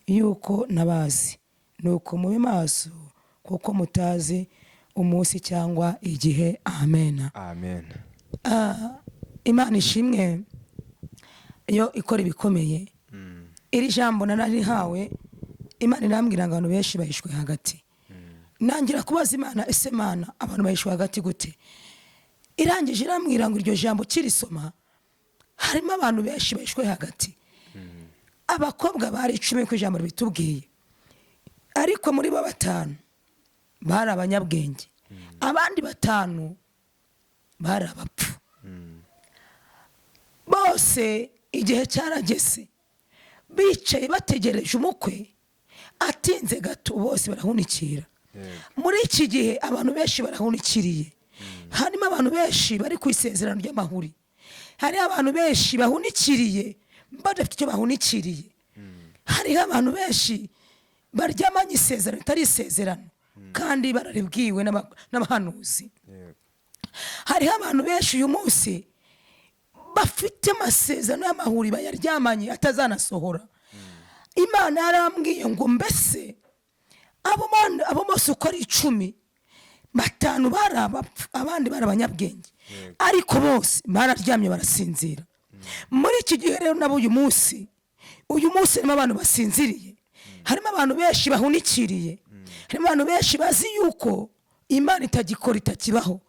yuko nabazi, nuko mube maso kuko mutazi umunsi cyangwa igihe. Amen. Amen. Imana ishimwe iyo ikora ibikomeye. Iri jambo nararihawe, Imana irambwira ngo abantu benshi bahishwe hagati. Nangira kubaza Imana, ese Mana abantu bahishwe hagati gute? Irangije irambwira ngo iryo jambo kirisoma harimo abantu benshi bahishwe hagati. Abakobwa bari 10 ku ijambo bitubwiye, ariko muri bo 5 bari abanyabwenge, abandi 5 bari abapfu. Bose igihe cyarageze, bicaye bategereje umukwe, atinze gato bose barahunikira. Muri iki gihe abantu benshi barahunikiriye. Harimo abantu benshi bari ku isezerano ry'amahuri, hariho abantu benshi bahunikiriye badafite icyo bahunikiriye, hariho abantu benshi baryamanye isezerano ritari isezerano kandi bararibwiwe n'abahanuzi. Hariho abantu benshi uyu munsi bafite amasezerano y'amahuri bayaryamanye atazanasohora. Imana yarambwiye ngo mbese abo bose uko ari 10, 5 bari abapfu, abandi bari abanyabwenge, ariko bose bararyamye barasinzira. Muri iki gihe rero nabo uyu munsi harimo abantu basinziriye, harimo abantu benshi bahunikiriye, harimo abantu benshi bazi yuko Imana itagikora, itakibaho.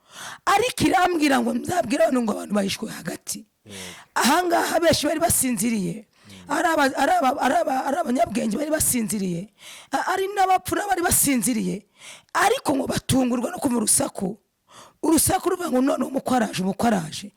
Ariko irambwira ngo nzabwire abantu ngo abantu bahishwe hagati. Ahangaha benshi bari basinziriye, ari abanyabwenge bari basinziriye, ari n'abapfu bari basinziriye, ariko ngo batungurwa no kumva urusaku, urusaku ruvuga ngo none umukwe araje, umukwe araje.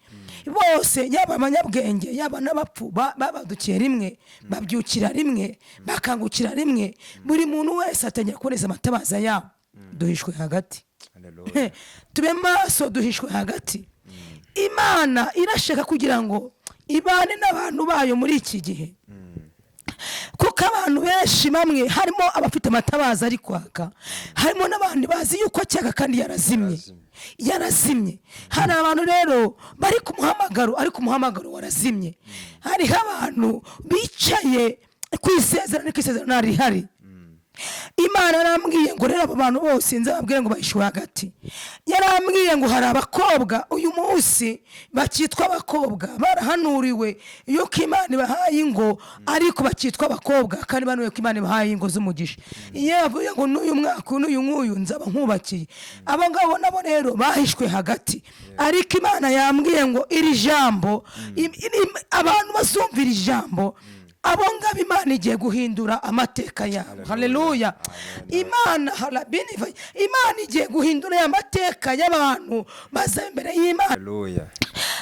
Bose, yaba abanyabwenge yaba n'abapfu, babadukiye rimwe, babyukira rimwe, bakangukira rimwe, buri muntu wese atangira kuboneza amatabaza yabo. Duhishwe hagati. Hallelujah. Tube maso, duhishwe hagati. Imana irashaka kugira ngo ibane n'abantu bayo muri iki gihe, kuko abantu benshi bamwe harimo abafite amatabaza ari kwaka, harimo n'abandi bazi yuko cyaka kandi yarazimye. Yarazimye. Hari abantu rero bari ku muhamagaro ariko umuhamagaro warazimye. Hariho abantu bicaye ku isezerano ariko isezerano rihari. Imana yarambwiye ngo rero abo bantu bose nzababwire ngo bahishwe hagati. Yarambwiye ngo hari abakobwa uyu munsi bakitwa abakobwa, barahanuriwe yuko Imana ibahaye ingo, ariko bakitwa abakobwa kandi banuye ko Imana ibahaye ingo z'umugisha. Iyo yavuye ngo n'uyu mwaka n'uyu nk'uyu nzaba nkubakiye, abo ngabo nabo rero bahishwe hagati. Ariko Imana yambwiye ngo iri jambo, abantu bazumvira ijambo, abo ngabo Imana igiye guhindura amateka yabo. Haleluya. Imana harabini, Imana igiye guhindura aya mateka y'abantu baza imbere y'Imana. Hallelujah.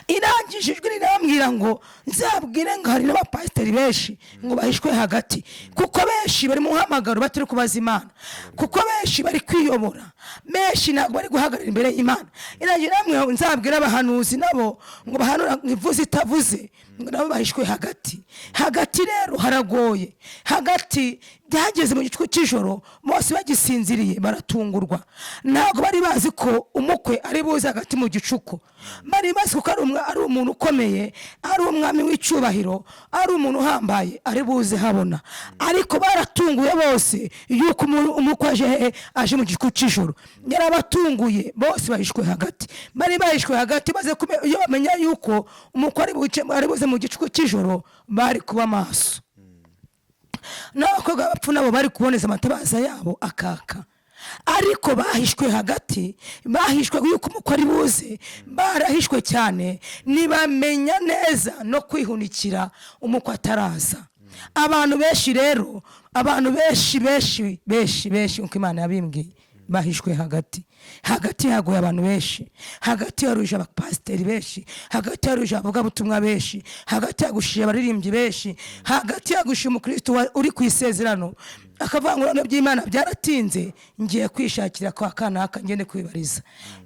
Irangije ijwi rirambwira ngo nzabwire ngo hari n'abapasiteri benshi ngo bahishwe hagati, kuko benshi bari mu muhamagaro batari kubaza Imana, kuko benshi bari kwiyobora, benshi ntabwo bari guhagarara imbere y'Imana. Irangije irambwira ngo nzabwire abahanuzi nabo ngo bahanura ngo ivuze itavuze, ngo nabo bahishwe hagati. Hagati rero haragoye. Hagati byageze mu gicuku cy'ijoro, bose bagisinziriye, baratungurwa. Ntabwo bari bazi ko umukwe ari buze hagati mu gicuku. Bari bazi ko ari umuntu ukomeye, ari umwami w'icyubahiro, ari umuntu uhambaye, ari buze habona. Ariko baratunguye bose yuko umukwe aje hehe? Aje mu gicuku cy'ijoro. Yarabatunguye bose, bahishwe hagati. Bari bahishwe hagati, maze iyo bamenya yuko umukwe ari buze mu gicuku cy'ijoro, bari kuba maso. N'abakobwa b'abapfu nabo bari kuboneza amatabaza yabo akaka. Ariko bahishwe hagati, bahishwe yuko umukwe ari buze, barahishwe cyane, ntibamenya neza no kwihunikira umukwe ataraza. Abantu benshi rero, abantu benshi benshi benshi benshi, nkuko Imana yabimbwiye, bahishwe hagati. Hagati haguye abantu benshi, hagati haruje abapasiteri benshi, hagati haruje abavugabutumwa benshi, hagati hagushije abaririmbyi benshi, hagati hagushije umukristo uri ku isezerano, akavuga ngo none by'Imana byaratinze, ngiye kwishakira kwa kanaka ngende kwibariza.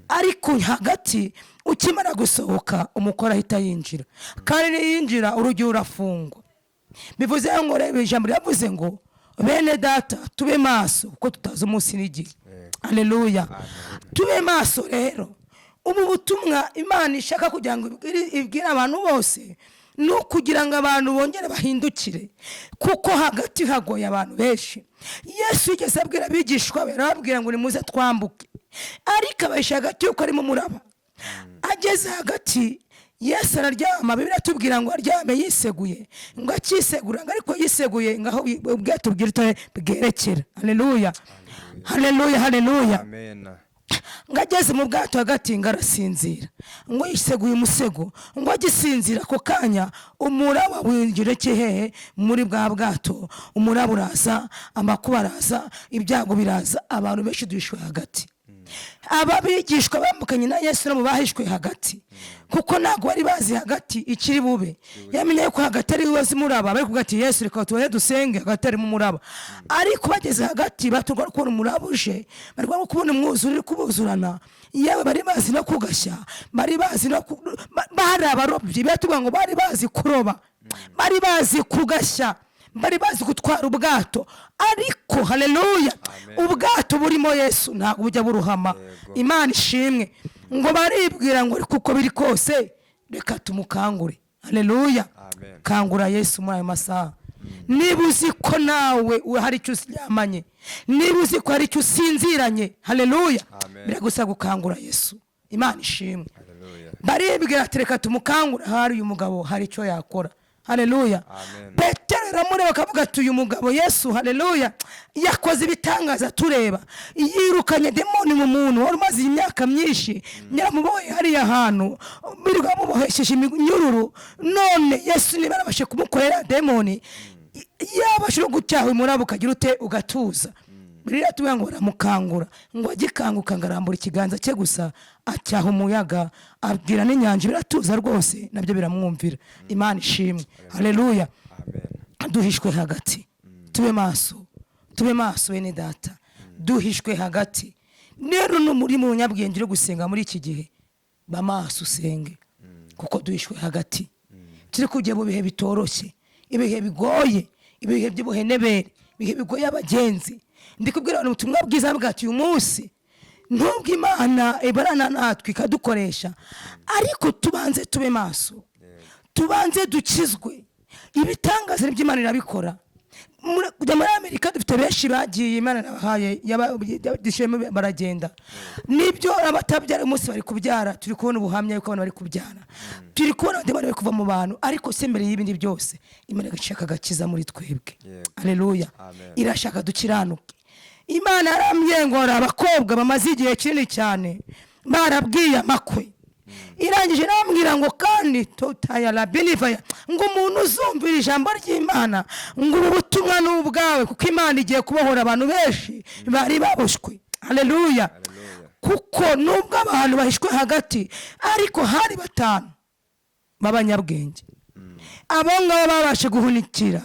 Ariko hagati ukimara gusohoka, umukore ahita yinjira, kandi niyinjira urugi rurafungwa. Bivuze ngo reba ijambo ryavuze ngo bene data tube maso kuko tutazi umunsi n'igihe. Haleluya. Tube maso rero. Ubu butumwa Imana ishaka kugira ngo ibwire abantu bose ni ukugira ngo abantu bongere bahindukire, kuko hagati hagoye abantu benshi. Yesu yigeze abwira abigishwa be, arababwira ngo nimuze twambuke, ariko abahisha hagati yuko arimo umuraba. Ageze hagati Yesu araryama. Bibiliya itubwira ngo aryame yiseguye, ngo akisegura, ngo ariko yiseguye ngo aho ubwato bwite bwerekera. Haleluya, haleluya, haleluya. Amen. Ngo ageze mu bwato hagati ngo arasinzira, ngo yiseguye umusego, ngo agisinzira ako kanya umuraba winjira hehe? Muri bwa bwato. Umuraba uraza, amakuba araza, ibyago biraza, abantu benshi duhishwe hagati. Aba bigishwa bambukanye na Yesu nabo bahishwe hagati, kuko ntabwo bari bazi hagati ikiri bube. Yamenye ko hagati ari we muraba, bari kuvuga ati: "Yesu, reka tubone dusenge, hagati harimo umuraba." Ariko bageze hagati baturwa no kubona umuraba uje, bari no kubona umwuzure uri kubuzurana. Yewe, bari bazi no kugashya, bari bazi no bari abarobyi. Biratubwira ngo bari bazi kuroba, bari bazi kugashya, bari bazi gutwara ubwato. Ariko haleluya, Amen. ubwato burimo Yesu ntabwo bujya buruhama. Imana ishimwe. Ngo baribwira ngo kuko biri kose reka tumukangure. Haleluya. Amen. Kangura Yesu muri ayo masaha. Niba uzi ko nawe hari icyo uryamanye, niba uzi ko hari icyo usinziranye, haleluya, Amen. biragusaba gukangura Yesu. Imana ishimwe. Haleluya. Baribwira ati: "Reka tumukangure, hari uyu mugabo hari icyo yakora." Haleluya. Amen. Petero aramureba akavuga ati: "Uyu mugabo Yesu, haleluya, yakoze ibitangaza tureba, yirukanye demoni mu muntu wari umaze imyaka myinshi yaramuboye hariya hantu, birirwa bamubohesheje iminyururu. None Yesu niba yarabashe kumukorera demoni, yabasha no gucyaha umuraba ukagira ute, ugatuza." Biriya tuvuga ngo baramukangura, ngo agikanguka ngo arambura ikiganza cye gusa, acyaha umuyaga, abwira n'inyanja biratuza rwose, nabyo biramwumvira. Imana ishimwe, haleluya. Amen. Duhishwe hagati, tube maso, tube maso bene data, duhishwe hagati. Rero muri mu nyabwenge uri gusenga muri iki gihe, ba maso usenge, kuko duhishwe hagati. Turi kujya mu bihe bitoroshye, ibihe bigoye, ibihe by'ubuhenebere, ibihe bigoye abagenzi. Ndi kubwira abantu ubutumwa bwiza bwacu uyu munsi. Nubwo Imana ibarana natwe ikadukoresha, ariko tubanze tube maso, tubanze dukizwe. Ibitangaza by'Imana irabikora. Kujya muri Amerika dufite benshi bagiye, Imana yabahaye dushyiremo baragenda. Nibyo, abatabyara uyu munsi bari kubyara, turi kubona ubuhamya yuko abantu bari kubyara, turi kubona abademoni bari kuva mu bantu. Ariko se mbere y'ibindi byose, Imana igashaka agakiza muri twebwe. Haleluya. Amen. Irashaka dukiranuke. Imana yarambwiye ngo hari abakobwa bamaze igihe kinini cyane barabwiye amakwe. Irangije irambwira ngo kandi totaya rabinivaya, ngo umuntu uzumvira ijambo ry'Imana, ngo ubu butumwa ni ubwawe, kuko Imana igiye kubohora abantu benshi bari baboshywe. Haleluya. Haleluya. Kuko nubwo abantu bahishwe hagati, ariko hari batanu b'abanyabwenge. Abo ngabo babashe guhunikira,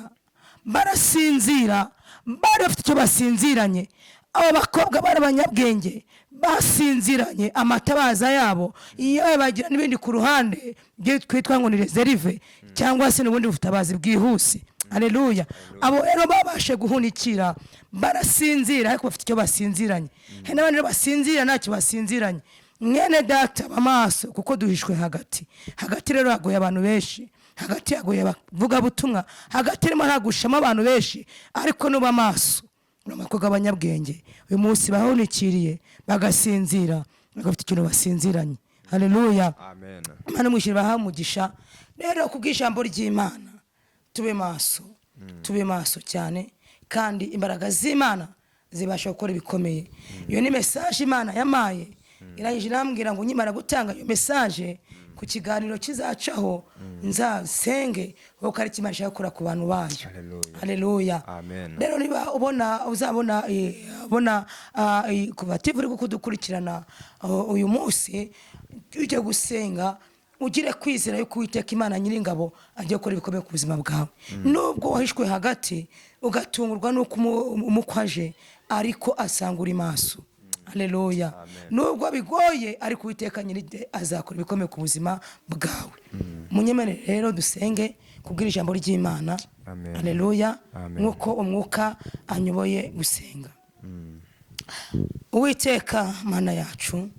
barasinzira, bari bafite icyo basinziranye. Abo bakobwa bari abanyabwenge, basinziranye amatabaza yabo, iyo bagira n'ibindi ku ruhande twitwa ngo ni réserve cyangwa se n'ubundi butabazi bwihuse. Haleluya. Abo rero babashe guhunikira, barasinzira, ariko bafite icyo basinziranye. Hari n'abandi rero basinzira ntacyo basinziranye. Mwene data, amaso, kuko duhishwe hagati. Hagati rero hagoye abantu benshi, hagati hagoye abavugabutumwa, hagati harimo hagushamo abantu benshi. Ariko nuba amaso, uri abakobwa b'abanyabwenge uyu munsi bahunikiriye bagasinzira, bagafite ikintu basinziranye. Haleluya. Amen. Imana imwishyura, baha umugisha. Rero kubw'ijambo ry'Imana, tube maso, tube maso cyane, kandi imbaraga z'Imana zibasha gukora ibikomeye. Iyo ni message Imana yamaye. Irangije irambwira ngo nkimara gutanga iyo message ku kiganiro kizacaho, nzasenge, kuko ari Imana ishaka gukora ku bantu bayo. Hallelujah. Haleluya. Amen. Rero niba ubona uzabona ubona Kuva TV uri kudukurikirana uyu munsi, ujye gusenga ugire kwizera yuko Uwiteka Imana Nyiringabo agiye gukora ibikomeye ku buzima bwawe. Nubwo wahishwe hagati, ugatungurwa n'uko umukwaje, ariko asanga uri maso. Haleluya. Nubwo bigoye, ariko Uwiteka Nyiride azakora ibikomeye ku buzima bwawe. Munyemerere rero dusenge kubwira ijambo ry'Imana. Amen. Haleluya. Amen. Nk'uko umwuka anyoboye gusenga. Uwiteka Mana yacu,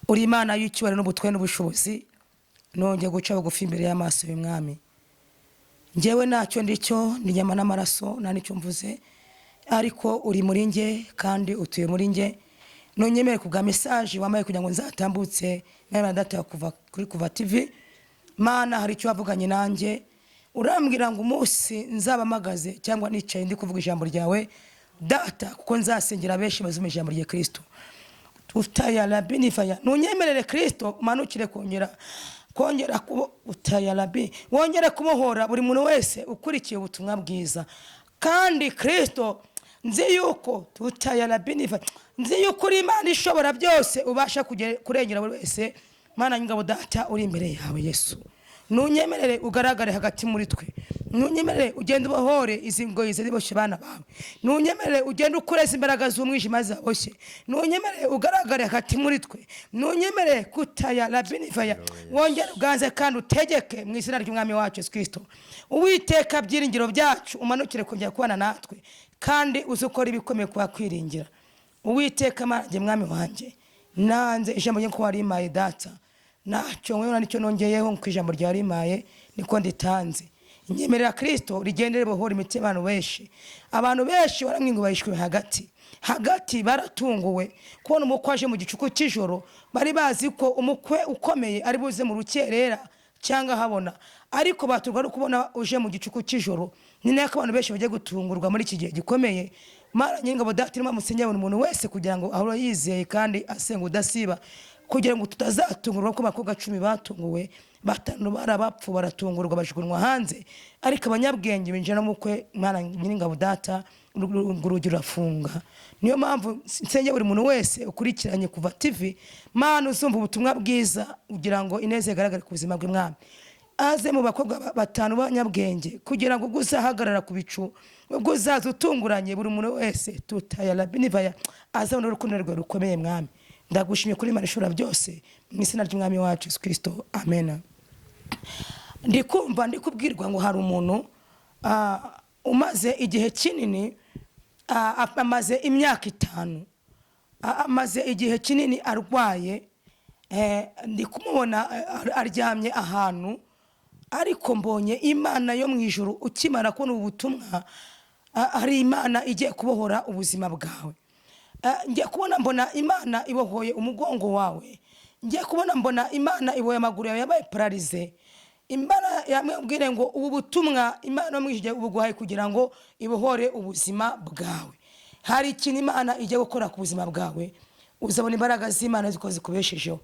uri Imana y'icyubahiro n'ubutware n'ubushobozi. Nongeye guca bugufi imbere y'amaso y'umwami. Njyewe ntacyo ndicyo, ni inyama n'amaraso, nta n'icyo mvuze, ariko uri muri njye kandi utuye muri njye. Ntunyemere ku bwa message wambaye kugira ngo nzatambutse mwene data kuva kuri Kuva TV. Mana, hari icyo wavuganye nanjye, urambwira ngo umunsi nzaba mpagaze cyangwa nicaye ndi kuvuga ijambo ryawe data, kuko nzasengera benshi bazumva ijambo rya Kristo. Utaya rabi nifaya, ntunyemerere Kristo umanukire kongera kubo utaya rabi, wongere kubohora buri muntu wese ukurikiye ubutumwa bwiza. Kandi Kristo Nzi yuko tutayarabiniva, nzi yuko uri Imana ishobora byose, ubasha kurengera buri wese. Mana nyingabo Data uri imbere yawe Yesu, ntunyemerere ugaragare hagati muri twe, ntunyemerere ugende ubohore izi ngoyi ziboshye abana bawe, ntunyemerere ugende ukureze imbaraga z'umwijima zaboshye, ntunyemerere ugaragare hagati muri twe, ntunyemerere kutaya rabinivaya, wongere uganze kandi utegeke mu izina ry'umwami wacu Yesu Kristo. Uwiteka byiringiro byacu, umanukire kongera kubana natwe, kandi uzi ukora ibikomeye kuba kwiringira. Uwiteka Mana mwami wanjye, nanze ijambo ryo ko warimaye Data, ntacyo nkwewe nicyo nongeyeho ku ijambo rya rimaye niko nditanze. Nyemerera Kristo rigendere bohora imitima abantu benshi. Abantu benshi baramwingo bahishwe hagati hagati, baratunguwe kubona umukwe aje mu gicuku cy'ijoro. Bari bazi ko umukwe ukomeye ari buze mu rukerera cyangwa habona, ariko baturwa no kubona uje mu gicuku cy'ijoro. Ni nako abantu benshi bagiye gutungurwa muri iki gihe gikomeye. Mana nyingabo Data, irimo musenyera buri muntu wese kugira ngo ahore yizeye kandi asenga udasiba, kugira ngo tutazatungurwa ko abakobwa 10 batunguwe, 5 barabapfu baratungurwa bajugunywa hanze, ariko abanyabwenge binjira mu bukwe. Mana nyingabo Data, urugi rurafunga. Niyo mpamvu nsengera buri muntu wese ukurikiranye Kuva TV, Mana uzumva ubutumwa bwiza kugira ngo ineza igaragare ku buzima bw'umwami, aze mu bakobwa 5 b'abanyabwenge, kugira ngo ubwo uzahagarara ku bicu, ubwo uzaza utunguranye, buri muntu wese tutaya rabinivaya azabona urukundo rwawe rukomeye. Mwami, ndagushimye kuri Imana ishobora byose, mu izina ry'umwami wacu Yesu Kristo, amen. Ndikumva ndikubwirwa ngo hari umuntu umaze igihe kinini, amaze imyaka 5, amaze igihe kinini arwaye. Ndi kumubona aryamye ahantu, ariko mbonye Imana yo mu ijuru. Ukimara kubona ubu butumwa, hari Imana igiye kubohora ubuzima bwawe. Ngiye kubona mbona Imana ibohoye umugongo wawe, ngiye kubona mbona Imana ibohoye amaguru yawe yabaye paralysé. Imana yamubwire ngo ubu butumwa Imana yo mu ijuru ubuguhaye kugira ngo ibohore ubuzima bwawe. Hari ikintu Imana igiye gukora ku buzima bwawe, uzabona imbaraga z'Imana ziko zikubeshejeho.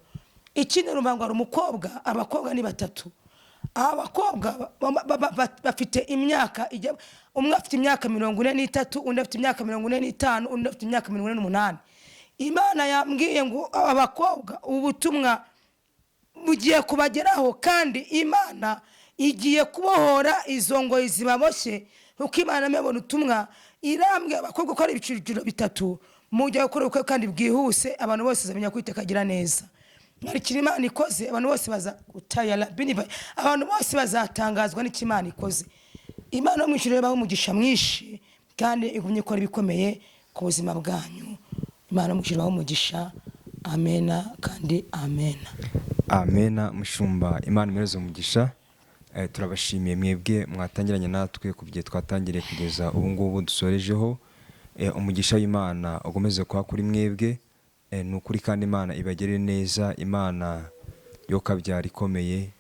Ikindi, urumva ngo hari umukobwa, abakobwa ni 3. Abakobwa bafite imyaka ijya, umwe afite imyaka 43, undi afite imyaka 45, undi afite imyaka 48. Imana yambwiye ngo aba bakobwa ubutumwa bugiye kubageraho, kandi Imana igiye kubohora izo ngoyi zibaboshye, kuko Imana imubona ubutumwa irambwiye abakobwa ko ari ibiciro 3 mujya gukora ubukwe kandi bwihuse, abantu bose bazamenya ko Uwiteka agira neza. Hari ikintu Imana ikoze, abantu bose baza gutayara biniva, abantu bose bazatangazwa n'icyo Imana ikoze. Imana yo mu ijuru ibahe umugisha mwinshi kandi igumye ikora ibikomeye ku buzima bwanyu. Imana yo mu ijuru ibahe umugisha. Amena kandi amena. Amena. Mushumba, Imana imuhereze umugisha. Turabashimiye mwebwe mwatangiranye natwe ku gihe twatangiriye kugeza ubu ngubu dusorejeho. Umugisha w'Imana ukomeze kuba kuri mwebwe. Ni ukuri kandi Imana ibagere neza. Imana yo kabyara ikomeye,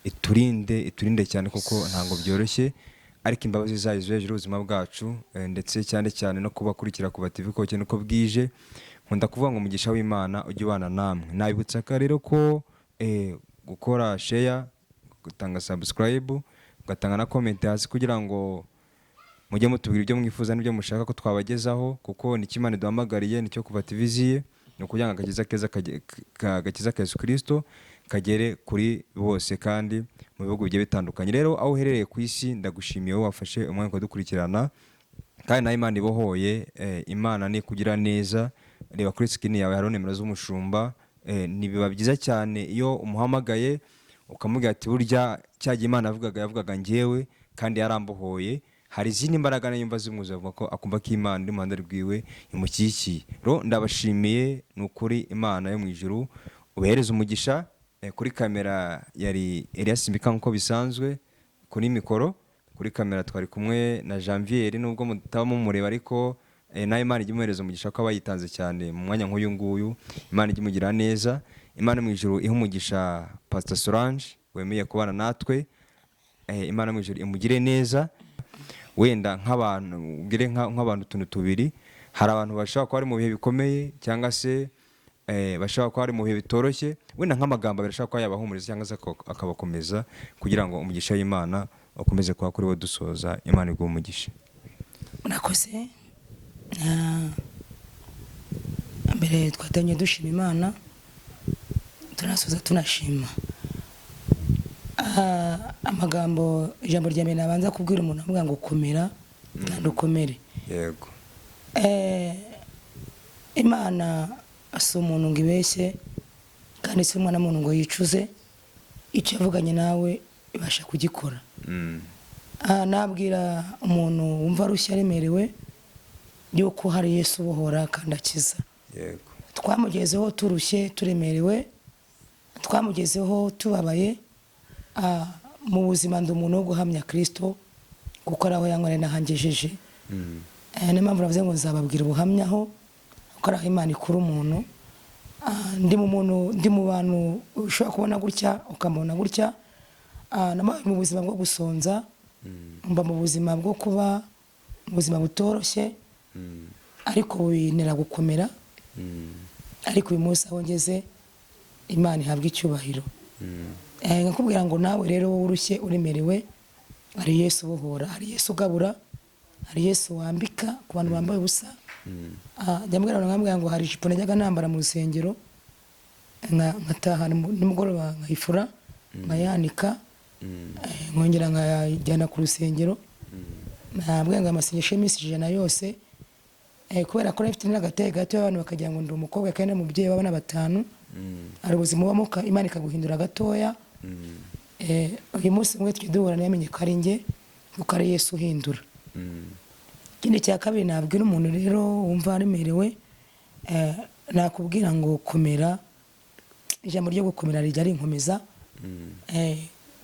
iturinde, iturinde cyane kuko ntabwo byoroshye, ariko imbabazi zayo ziri hejuru y'ubuzima bwacu, ndetse cyane cyane no kubakurikira ku TV ko cyane uko bwije. Nkunda kuvuga ngo umugisha w'Imana ujye ubana namwe. Nabibutsa ko rero ko gukora share, gutanga subscribe, ugatanga na comment hasi kugira ngo mujye mutubwira ibyo mwifuza n'ibyo mushaka ko twabagezaho, kuko nicyo Imana iduhamagariye, nicyo Kuva TV iziye, ni ukugira ngo agakiza keza agakiza ka Yesu Kristo kagere kuri bose kandi mu bihugu bigiye bitandukanye. Rero aho uherereye ku isi, ndagushimiye wowe wafashe umwanya ukadukurikirana, kandi nawe Imana ibohoye, Imana ni kugira neza. Reba kuri screen yawe hariho nimero z'umushumba. Ni biba byiza cyane iyo umuhamagaye ukamubwira ati burya cya gihe Imana yavugaga yavugaga njyewe kandi yarambohoye. Hari izindi mbaraga nayo yumva zimwuzuye, avuga ko akumva ko Imana iri mu ruhande rwiwe imukikiye. Rero ndabashimiye, ni ukuri Imana yo mu ijuru ubahereze umugisha. Kuri kamera yari Elias Mbika nk'uko bisanzwe, kuri mikoro, kuri kamera twari kumwe na Janvier, nubwo mutaba mumureba ariko nawe Imana ijya imuhereza umugisha ko aba yitanze cyane mu mwanya nk'uyu nguyu. Imana ijya imugira neza. Imana mu ijuru ihe umugisha Pastor Solange wemeye kubana natwe. Imana mu ijuru imugire neza. Wenda nk'abantu ubwire nk'abantu utuntu tubiri. Hari abantu bashobora kuba bari mu bihe bikomeye cyangwa se bashobora kuba bari mu bihe bitoroshye, wenda nk'amagambo abiri ashobora kuba yabahumuriza cyangwa se akabakomeza kugira ngo umugisha w'Imana ukomeze kuba kuri bo. Dusoza, Imana iguhe umugisha. Murakoze. Mbere twatangiye dushima Imana, tunasoza tunashima. Amagambo, ijambo rya mbere nabanza kubwira umuntu avuga ngo komera kandi ukomere. Yego. Imana si umuntu ngo ibeshye, kandi si umwana w'umuntu ngo yicuze. Icyo yavuganye nawe ibasha kugikora. Nabwira umuntu wumva arushye aremerewe yuko hari Yesu ubohora kandi akiza. Yego. Twamugezeho turushye turemerewe, twamugezeho tubabaye. Mu buzima ndi umuntu wo guhamya Kristo, kuko ari aho yankoreye n'ahangejeje. Niyo mpamvu navuze ngo nzababwira ubuhamya aho, kuko ari aho Imana ikura umuntu. Ndi mu bantu ushobora kubona gutya ukamubona gutya. Nabaye mu buzima bwo gusonza, mba mu buzima bwo kuba mu buzima butoroshye, ariko bintera gukomera. Ariko uyu munsi aho ngeze Imana ihabwa icyubahiro. Nkakubwira ngo nawe rero wowe urushye uremerewe, hari Yesu ubohora, hari Yesu ugabura, hari Yesu wambika ku bantu bambaye ubusa. Njya mbwira abantu, nkabwira ngo hari ijipo najyaga nambara mu rusengero, nkataha nimugoroba nkayifura, nkayanika, nkongera nkayajyana ku rusengero. Nabwira ngo amasengesho y'iminsi 100 yose, kubera ko nari mfite n'agatege gato, abantu bakagira ngo ndi umukobwa kandi n'umubyeyi w'abana 5. Hari ubuzima ubamo Imana ikaguhindura gatoya. Uyu munsi umwe tujya duhura ntiyamenye ko ari njye, kuko ari Yesu uhindura. Ikindi cya kabiri nabwira umuntu rero wumva aremerewe, nakubwira ngo komera. Ijambo ryo gukomera rijya rinkomeza,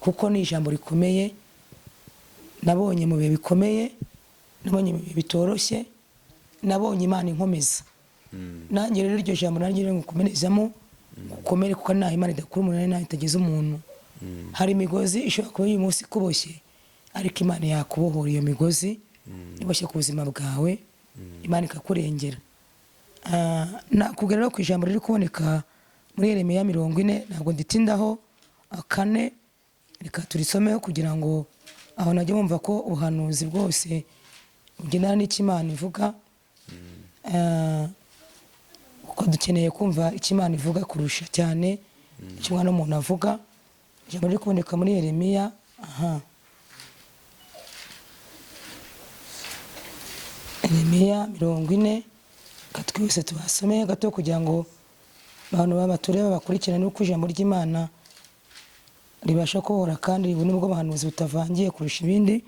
kuko ni ijambo rikomeye. Nabonye mu bihe bikomeye, nabonye mu bihe bitoroshye, nabonye Imana inkomeza. Nanjye rero iryo jambo nanjye rero ngukomerezamo, gukomere, kuko nta Imana idakura umuntu, nta itageza umuntu. Hari imigozi ishobora kuba uyu munsi ikuboshye, ariko Imana yakubohora iyo migozi iboshye ku buzima bwawe, Imana ikakurengera. Nakubwira rero ku ijambo riri kuboneka muri Yeremiya 40, ntabwo nditindaho, 4, reka turisomeho kugira ngo aho najye bumva ko ubuhanuzi bwose bugendana n'icyo Imana ivuga. Kuko dukeneye kumva icyo Imana ivuga kurusha cyane icyo umwana w'umuntu avuga. Ijambo riri kuboneka muri Yeremiya, Yeremiya 40, reka twese tubasome gato kugira ngo abantu babatureba bakurikirane uko ijambo ry'Imana ribasha kubohora, kandi ubu nibwo buhanuzi butavangiye kurusha ibindi.